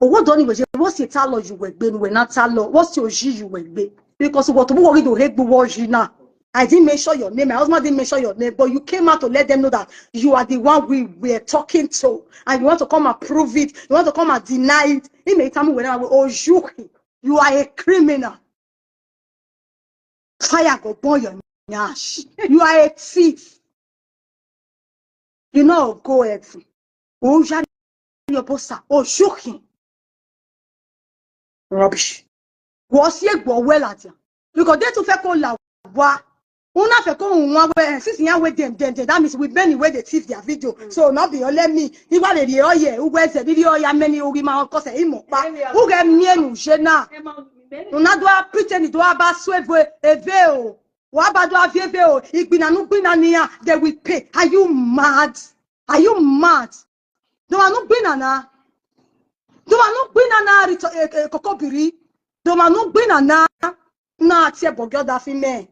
Owó dọ̀ ni wẹ̀ yé, wọ́n sì tá lọ yù wẹ̀ gbé, ni wẹ̀ náà tá lọ, wọ́n sì ò yí yù wẹ̀ gbé. Because wọ́n tó bú wọ́n rí dò hé gbé wọ́n yí náà. I didn't mention your name. My husband didn't mention your name, but you came out to let them know that you are the one we were talking to, and you want to come and prove it. You want to come and deny it. Ime itamu wena we ojuki. You are a criminal. Fire go burn your nyash. You are a thief. You know go heaven. Oja your bossa. Ojuki. Rubbish. Wọ́n sì gbọ́ wẹ́ láti. Because they too fẹ́ kó là wá. Una fẹ́ kó hùn wọn wẹ́, eh, since yẹn wẹ́ dem dem dem, that means we many wey dey thief their video. So no be only me. Iwa le ri oye, ugwe ze video ya many ogi ma ko se imo pa. Uge mienu je na. Una do a pretend do a ba swe eve o. Wa ba do a vie eve o. Igbina nu gbina ni ya, they will pay. Are you mad? Are you mad? Doma nu gbina na. Doma nu gbina na rito, eh, eh, kokobiri. Doma nu gbina na. Na tie bogyo da fi me.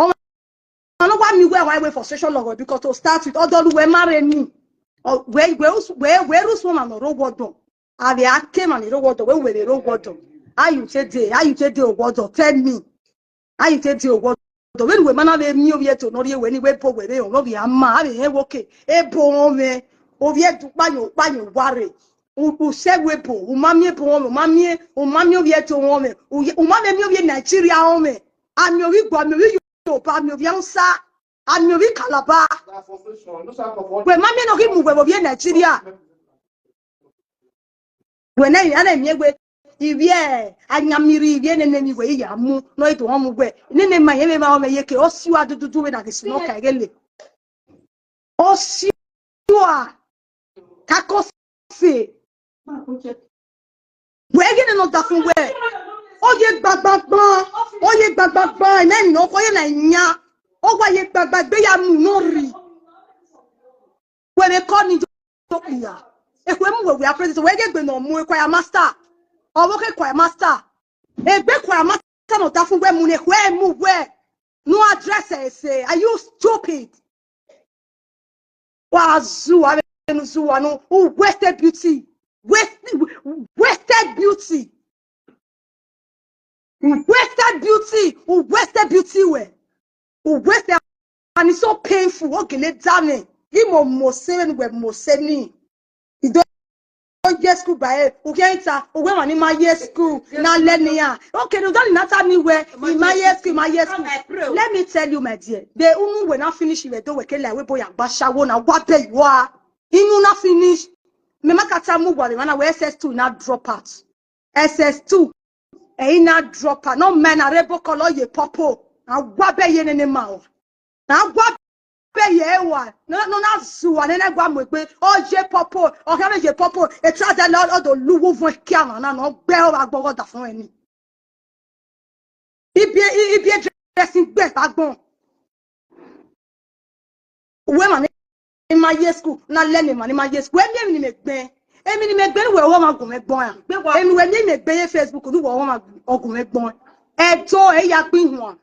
Ọmọ no wa mi we wa we for social log because to start with, Odoluwe marry me. O, we, we, us- we, we ru so ma no ro wodo. Abi ake ma ni ro wodo, we we ro wodo. How you take dey? How you take dey wodo? Tell me. How you take dey wodo? When we mana we mi o ye to no ri we ni we po we re o no bi ama, abi e wo ke. E po o me. O ye du pa yo, pa yo ware. U, u se we po, u ma mi e po o me, u ma mi e, u ma mi o ye to o me. U ye, u ma mi mi o ye Nigeria o me. Ami o wi gbo, ami o wi Yoruba, ami o wi Hausa, ami o wi Calabar. We ma mi no ki mu we wo ye Nigeria. We na ya na mi we. Iwie anyamiri iwie ne ne mi we ya mu no ito ho mu we. Ne ne ma ye me ma o me ye ke o siwa dududu we na ke sino ka gele. O siwa. Kako se. We gini no da fun we. Oye gbagbagba. Oye gbagbagba. Ene no ko ye na nya. O wa ye gbagba gbe ya mu no ri. We me call ni joke ya. E we mu we we are president. We ge gbe no mu e choir master. O wo ke choir master. E gbe choir master no da fun we mu ne we mu we. No address e say. Are you stupid? Wa zu wa nu zu wa no. U wasted beauty. Waste, wasted beauty. U wasted beauty. U wasted beauty we. U wasted, and it's so painful. O gele dame. Imo mo se we mo se ni. You don't get school by, u get enter, u get money my year school. Na learn ya. Okay, no, don't matter me where in my year school, my year school. Let me tell you, my dear. The unu we not finish we do we ke like we boy agba shawo na wa be you are. Inu na finish. Me makata mu wa we na we S S two na drop out. S S two. E na drop out. No men are bo kolo ye popo. Na wa be ye ne ne ma o. Na wa be ye wa. No, no, na zuwa ne ne gwa mo gbe. O ye popo. O ka ye popo. E tra de lo o do luwu fun ki ama na no gbe o ba gbogo da fun eni. Ibi, ibi dressing gbe ba gbon. Uwe ma ni ma ye school, na learn ma ni ma ye school. Emi, emi ni me gbe. Emi ni me gbe ni we wo ma gun me gbon ya. Emi we ni me gbe ye Facebook ni wo wo ma ogun me gbon. Ejo e ya pin hua.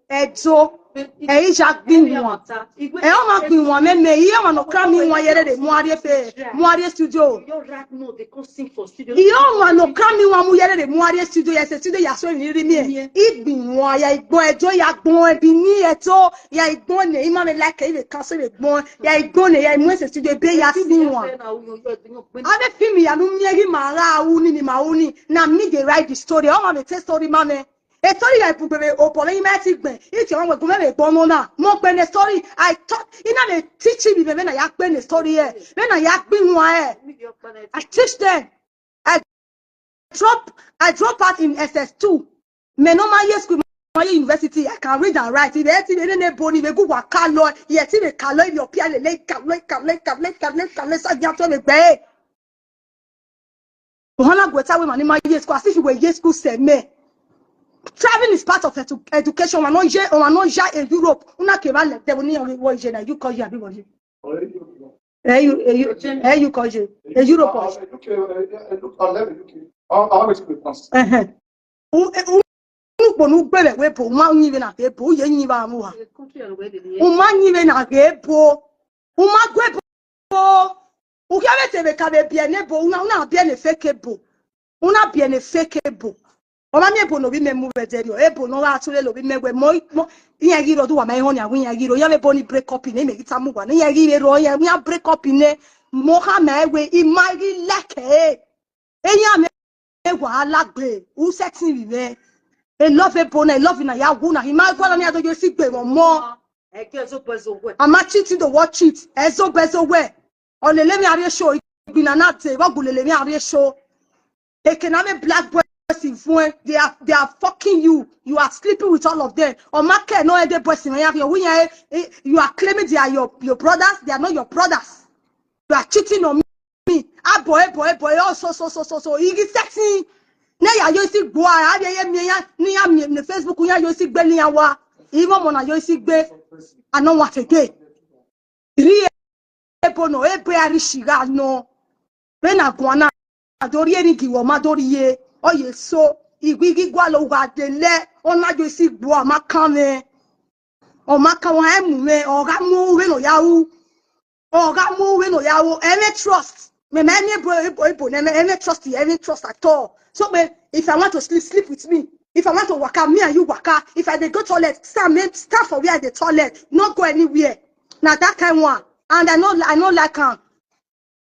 Ejo e ya pin hua. E o ma pin hua me me. Iyo ma no kra mi hua yere de mo ari fe. Mo ari studio. Iyo ma no kra mi hua mu yere de mo ari studio. Yes, studio ya so ni ri mi e. Igbin hua ya igbo ejo ya gbon ebi ni ejo ya igbo ne ima me like e le kan so le gbon. Ya igbo ne ya imu ese studio be ya si hua. Ave film ya nu mi e gi ma ra u ni ni ma u ni. Na mi dey write the story. O ma me tell story ma me. E story ya ibu bebe o pole ima ti gbe. Iti won we gun me gbo mo na. Mo pe ne story. I taught, ina me teach me bebe na ya pe ne story e. Be na ya pin hua e. I teach them. I drop, I drop out in S S two. Me no ma yes school, my university, I can read and write. If anything, any boni, we go wa kalo. Yet if kalo, if your piano, like kalo, kalo, kalo, kalo, kalo, so you have to be bad. Hana gweta we mani ma yes school, as if we yes school se me. Traveling is part of edu- education. One no je, one no ja in Europe. Una ke ba le de ni we wo je na you call you abi wo je. Eh you, eh you, eh you call you. Eh Europe. Eh. U eh u nu po nu gbere we bo, ma nyi we na ke bo, ye nyi ba mu ha. U ma nyi we na ke bo. U ma gwe bo. U ke we te we ka be bi ene bo, una una bi ene fake bo. Una bi ene fake bo. O ma mi ebo no bi me mu we de yo. Ebo no ra tu le lo bi me we mo mo. Iye gi ro du wa me ho ni awi iye gi ro. Ya we bo ni break up ni me gita mu wa. Ni iye gi ro ya mi a break up ni. Mo ha me we i ma gi like e. E ya me e wa alagbe. U setting wi we. E love ebo na, e love na ya wu na. I ma gwa na mi ado yo si gbe mo mo. Eke zo bezo we. Ama cheating the what cheat. Ezo bezo we. Olele mi are show. Igbina na te. Wa gulele mi are show. Eke na me black boys in fun. They are, they are fucking you. You are sleeping with all of them. O ma ke no ede boys in ya. You are claiming they are your, your brothers. They are not your brothers. You are cheating on me. Ah boy, boy, boy. Oh so so so so so. Igi setting. Ne ya yo si gbo a, a ye mi ya, ni ya mi ne Facebook ya yo si gbe ni ya wa. Even mo na yo si gbe. I no want again. Ri ebo no, ebe ari shiga no. Be na gwana. Adori eri gi wo ma dori ye. O ye so. Igbi gi gwa lo wa de le. O na yo si gbo a ma kan me. O ma kan wa emu me. O ga mu we no ya u. O ga mu we no ya u. Eme trust. Me me me bo bo bo ne me eme trust, eme trust at all. So me, if I want to sleep, sleep with me. If I want to waka, me and you waka. If I dey go toilet, stand me stand for where I dey toilet. No go anywhere. Na that kind one. And I no I no like am.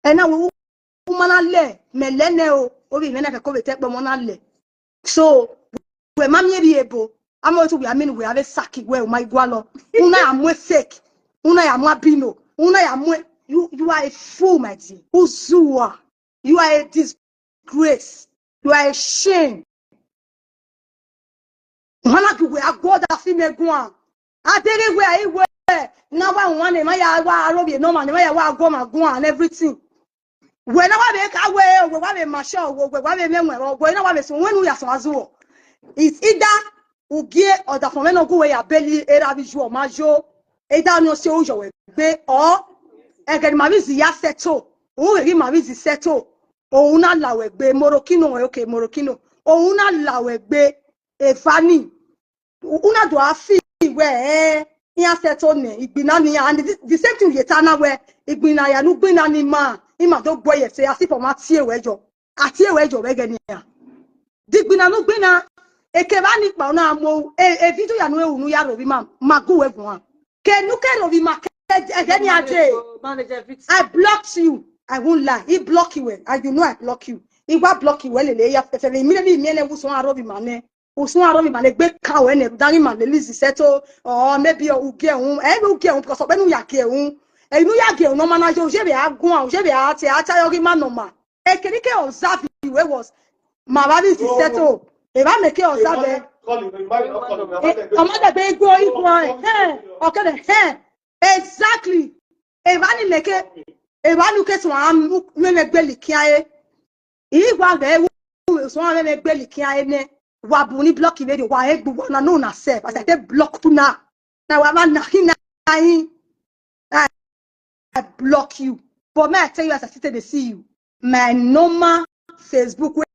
And now we woman le me le ne o. Obi me na ke ko be te pe mo na le. So we ma mi ri ebo. Amo to we amen we have a saki we my gwalo. Una amwe fake. Una ya mwa bino. Una ya mwe. You you are a fool, my dear. Uzua. You are a disgrace. You are a shame. Hana ki we agoda fi me gwan. Adere we ai we. Na wa wan ne ma ya wa aro bi no ma ne ma ya wa go ma gwan and everything. We na wa be ka we we wa be ma sho we we wa be me we we na wa be so we nu ya so azu. It's either ugie or da for me no go we ya beli era bi ju o ma jo. Either no se o jo we gbe or e ke ma bi zi ya settle. O we ma bi zi settle. O una la we gbe morokino we okay morokino. O una la we gbe e fani. Una do afi we eh. Iya settle ne igbina ni and the, the same thing ye ta na we igbina ya nu gbina ni ma. Ima do gbo ye se asi for ma tie we jo. Ati e we jo we ge ni ya. Digbina nu gbina e ke ba ni pa una mo e, e video ya nu e unu ya ro bi ma ma gu we gun. Ke nu ke ro bi ma ke e ge ni aje. I blocked you. I won't lie. He block you well. And you know I block you. He wa block you well. Lele ya fe fe mi le mi le wusun aro bi ma ne. Usun aro mi ma le gbe ka we ne da ni ma le list settle or maybe o uge un. E uge un because o pe nu ya ge un. E nu ya ge un no ma na yo je be agun, o je be ati ata yo gi ma no ma. E kiri ke observe we was ma ba list settle. E ba me ke observe. O ma de be igbo igbo e. He, okay de he. Exactly. E ba ni leke e ba nu ke so am me me gbe likia e. Igwa be wu so am me gbe likia e ne. Wa bu ni block video wa e gbu wa na no na self. As I take block to now. Na wa ma na hina. I, I block you. But me I tell you as I sit there dey see you. My normal Facebook wey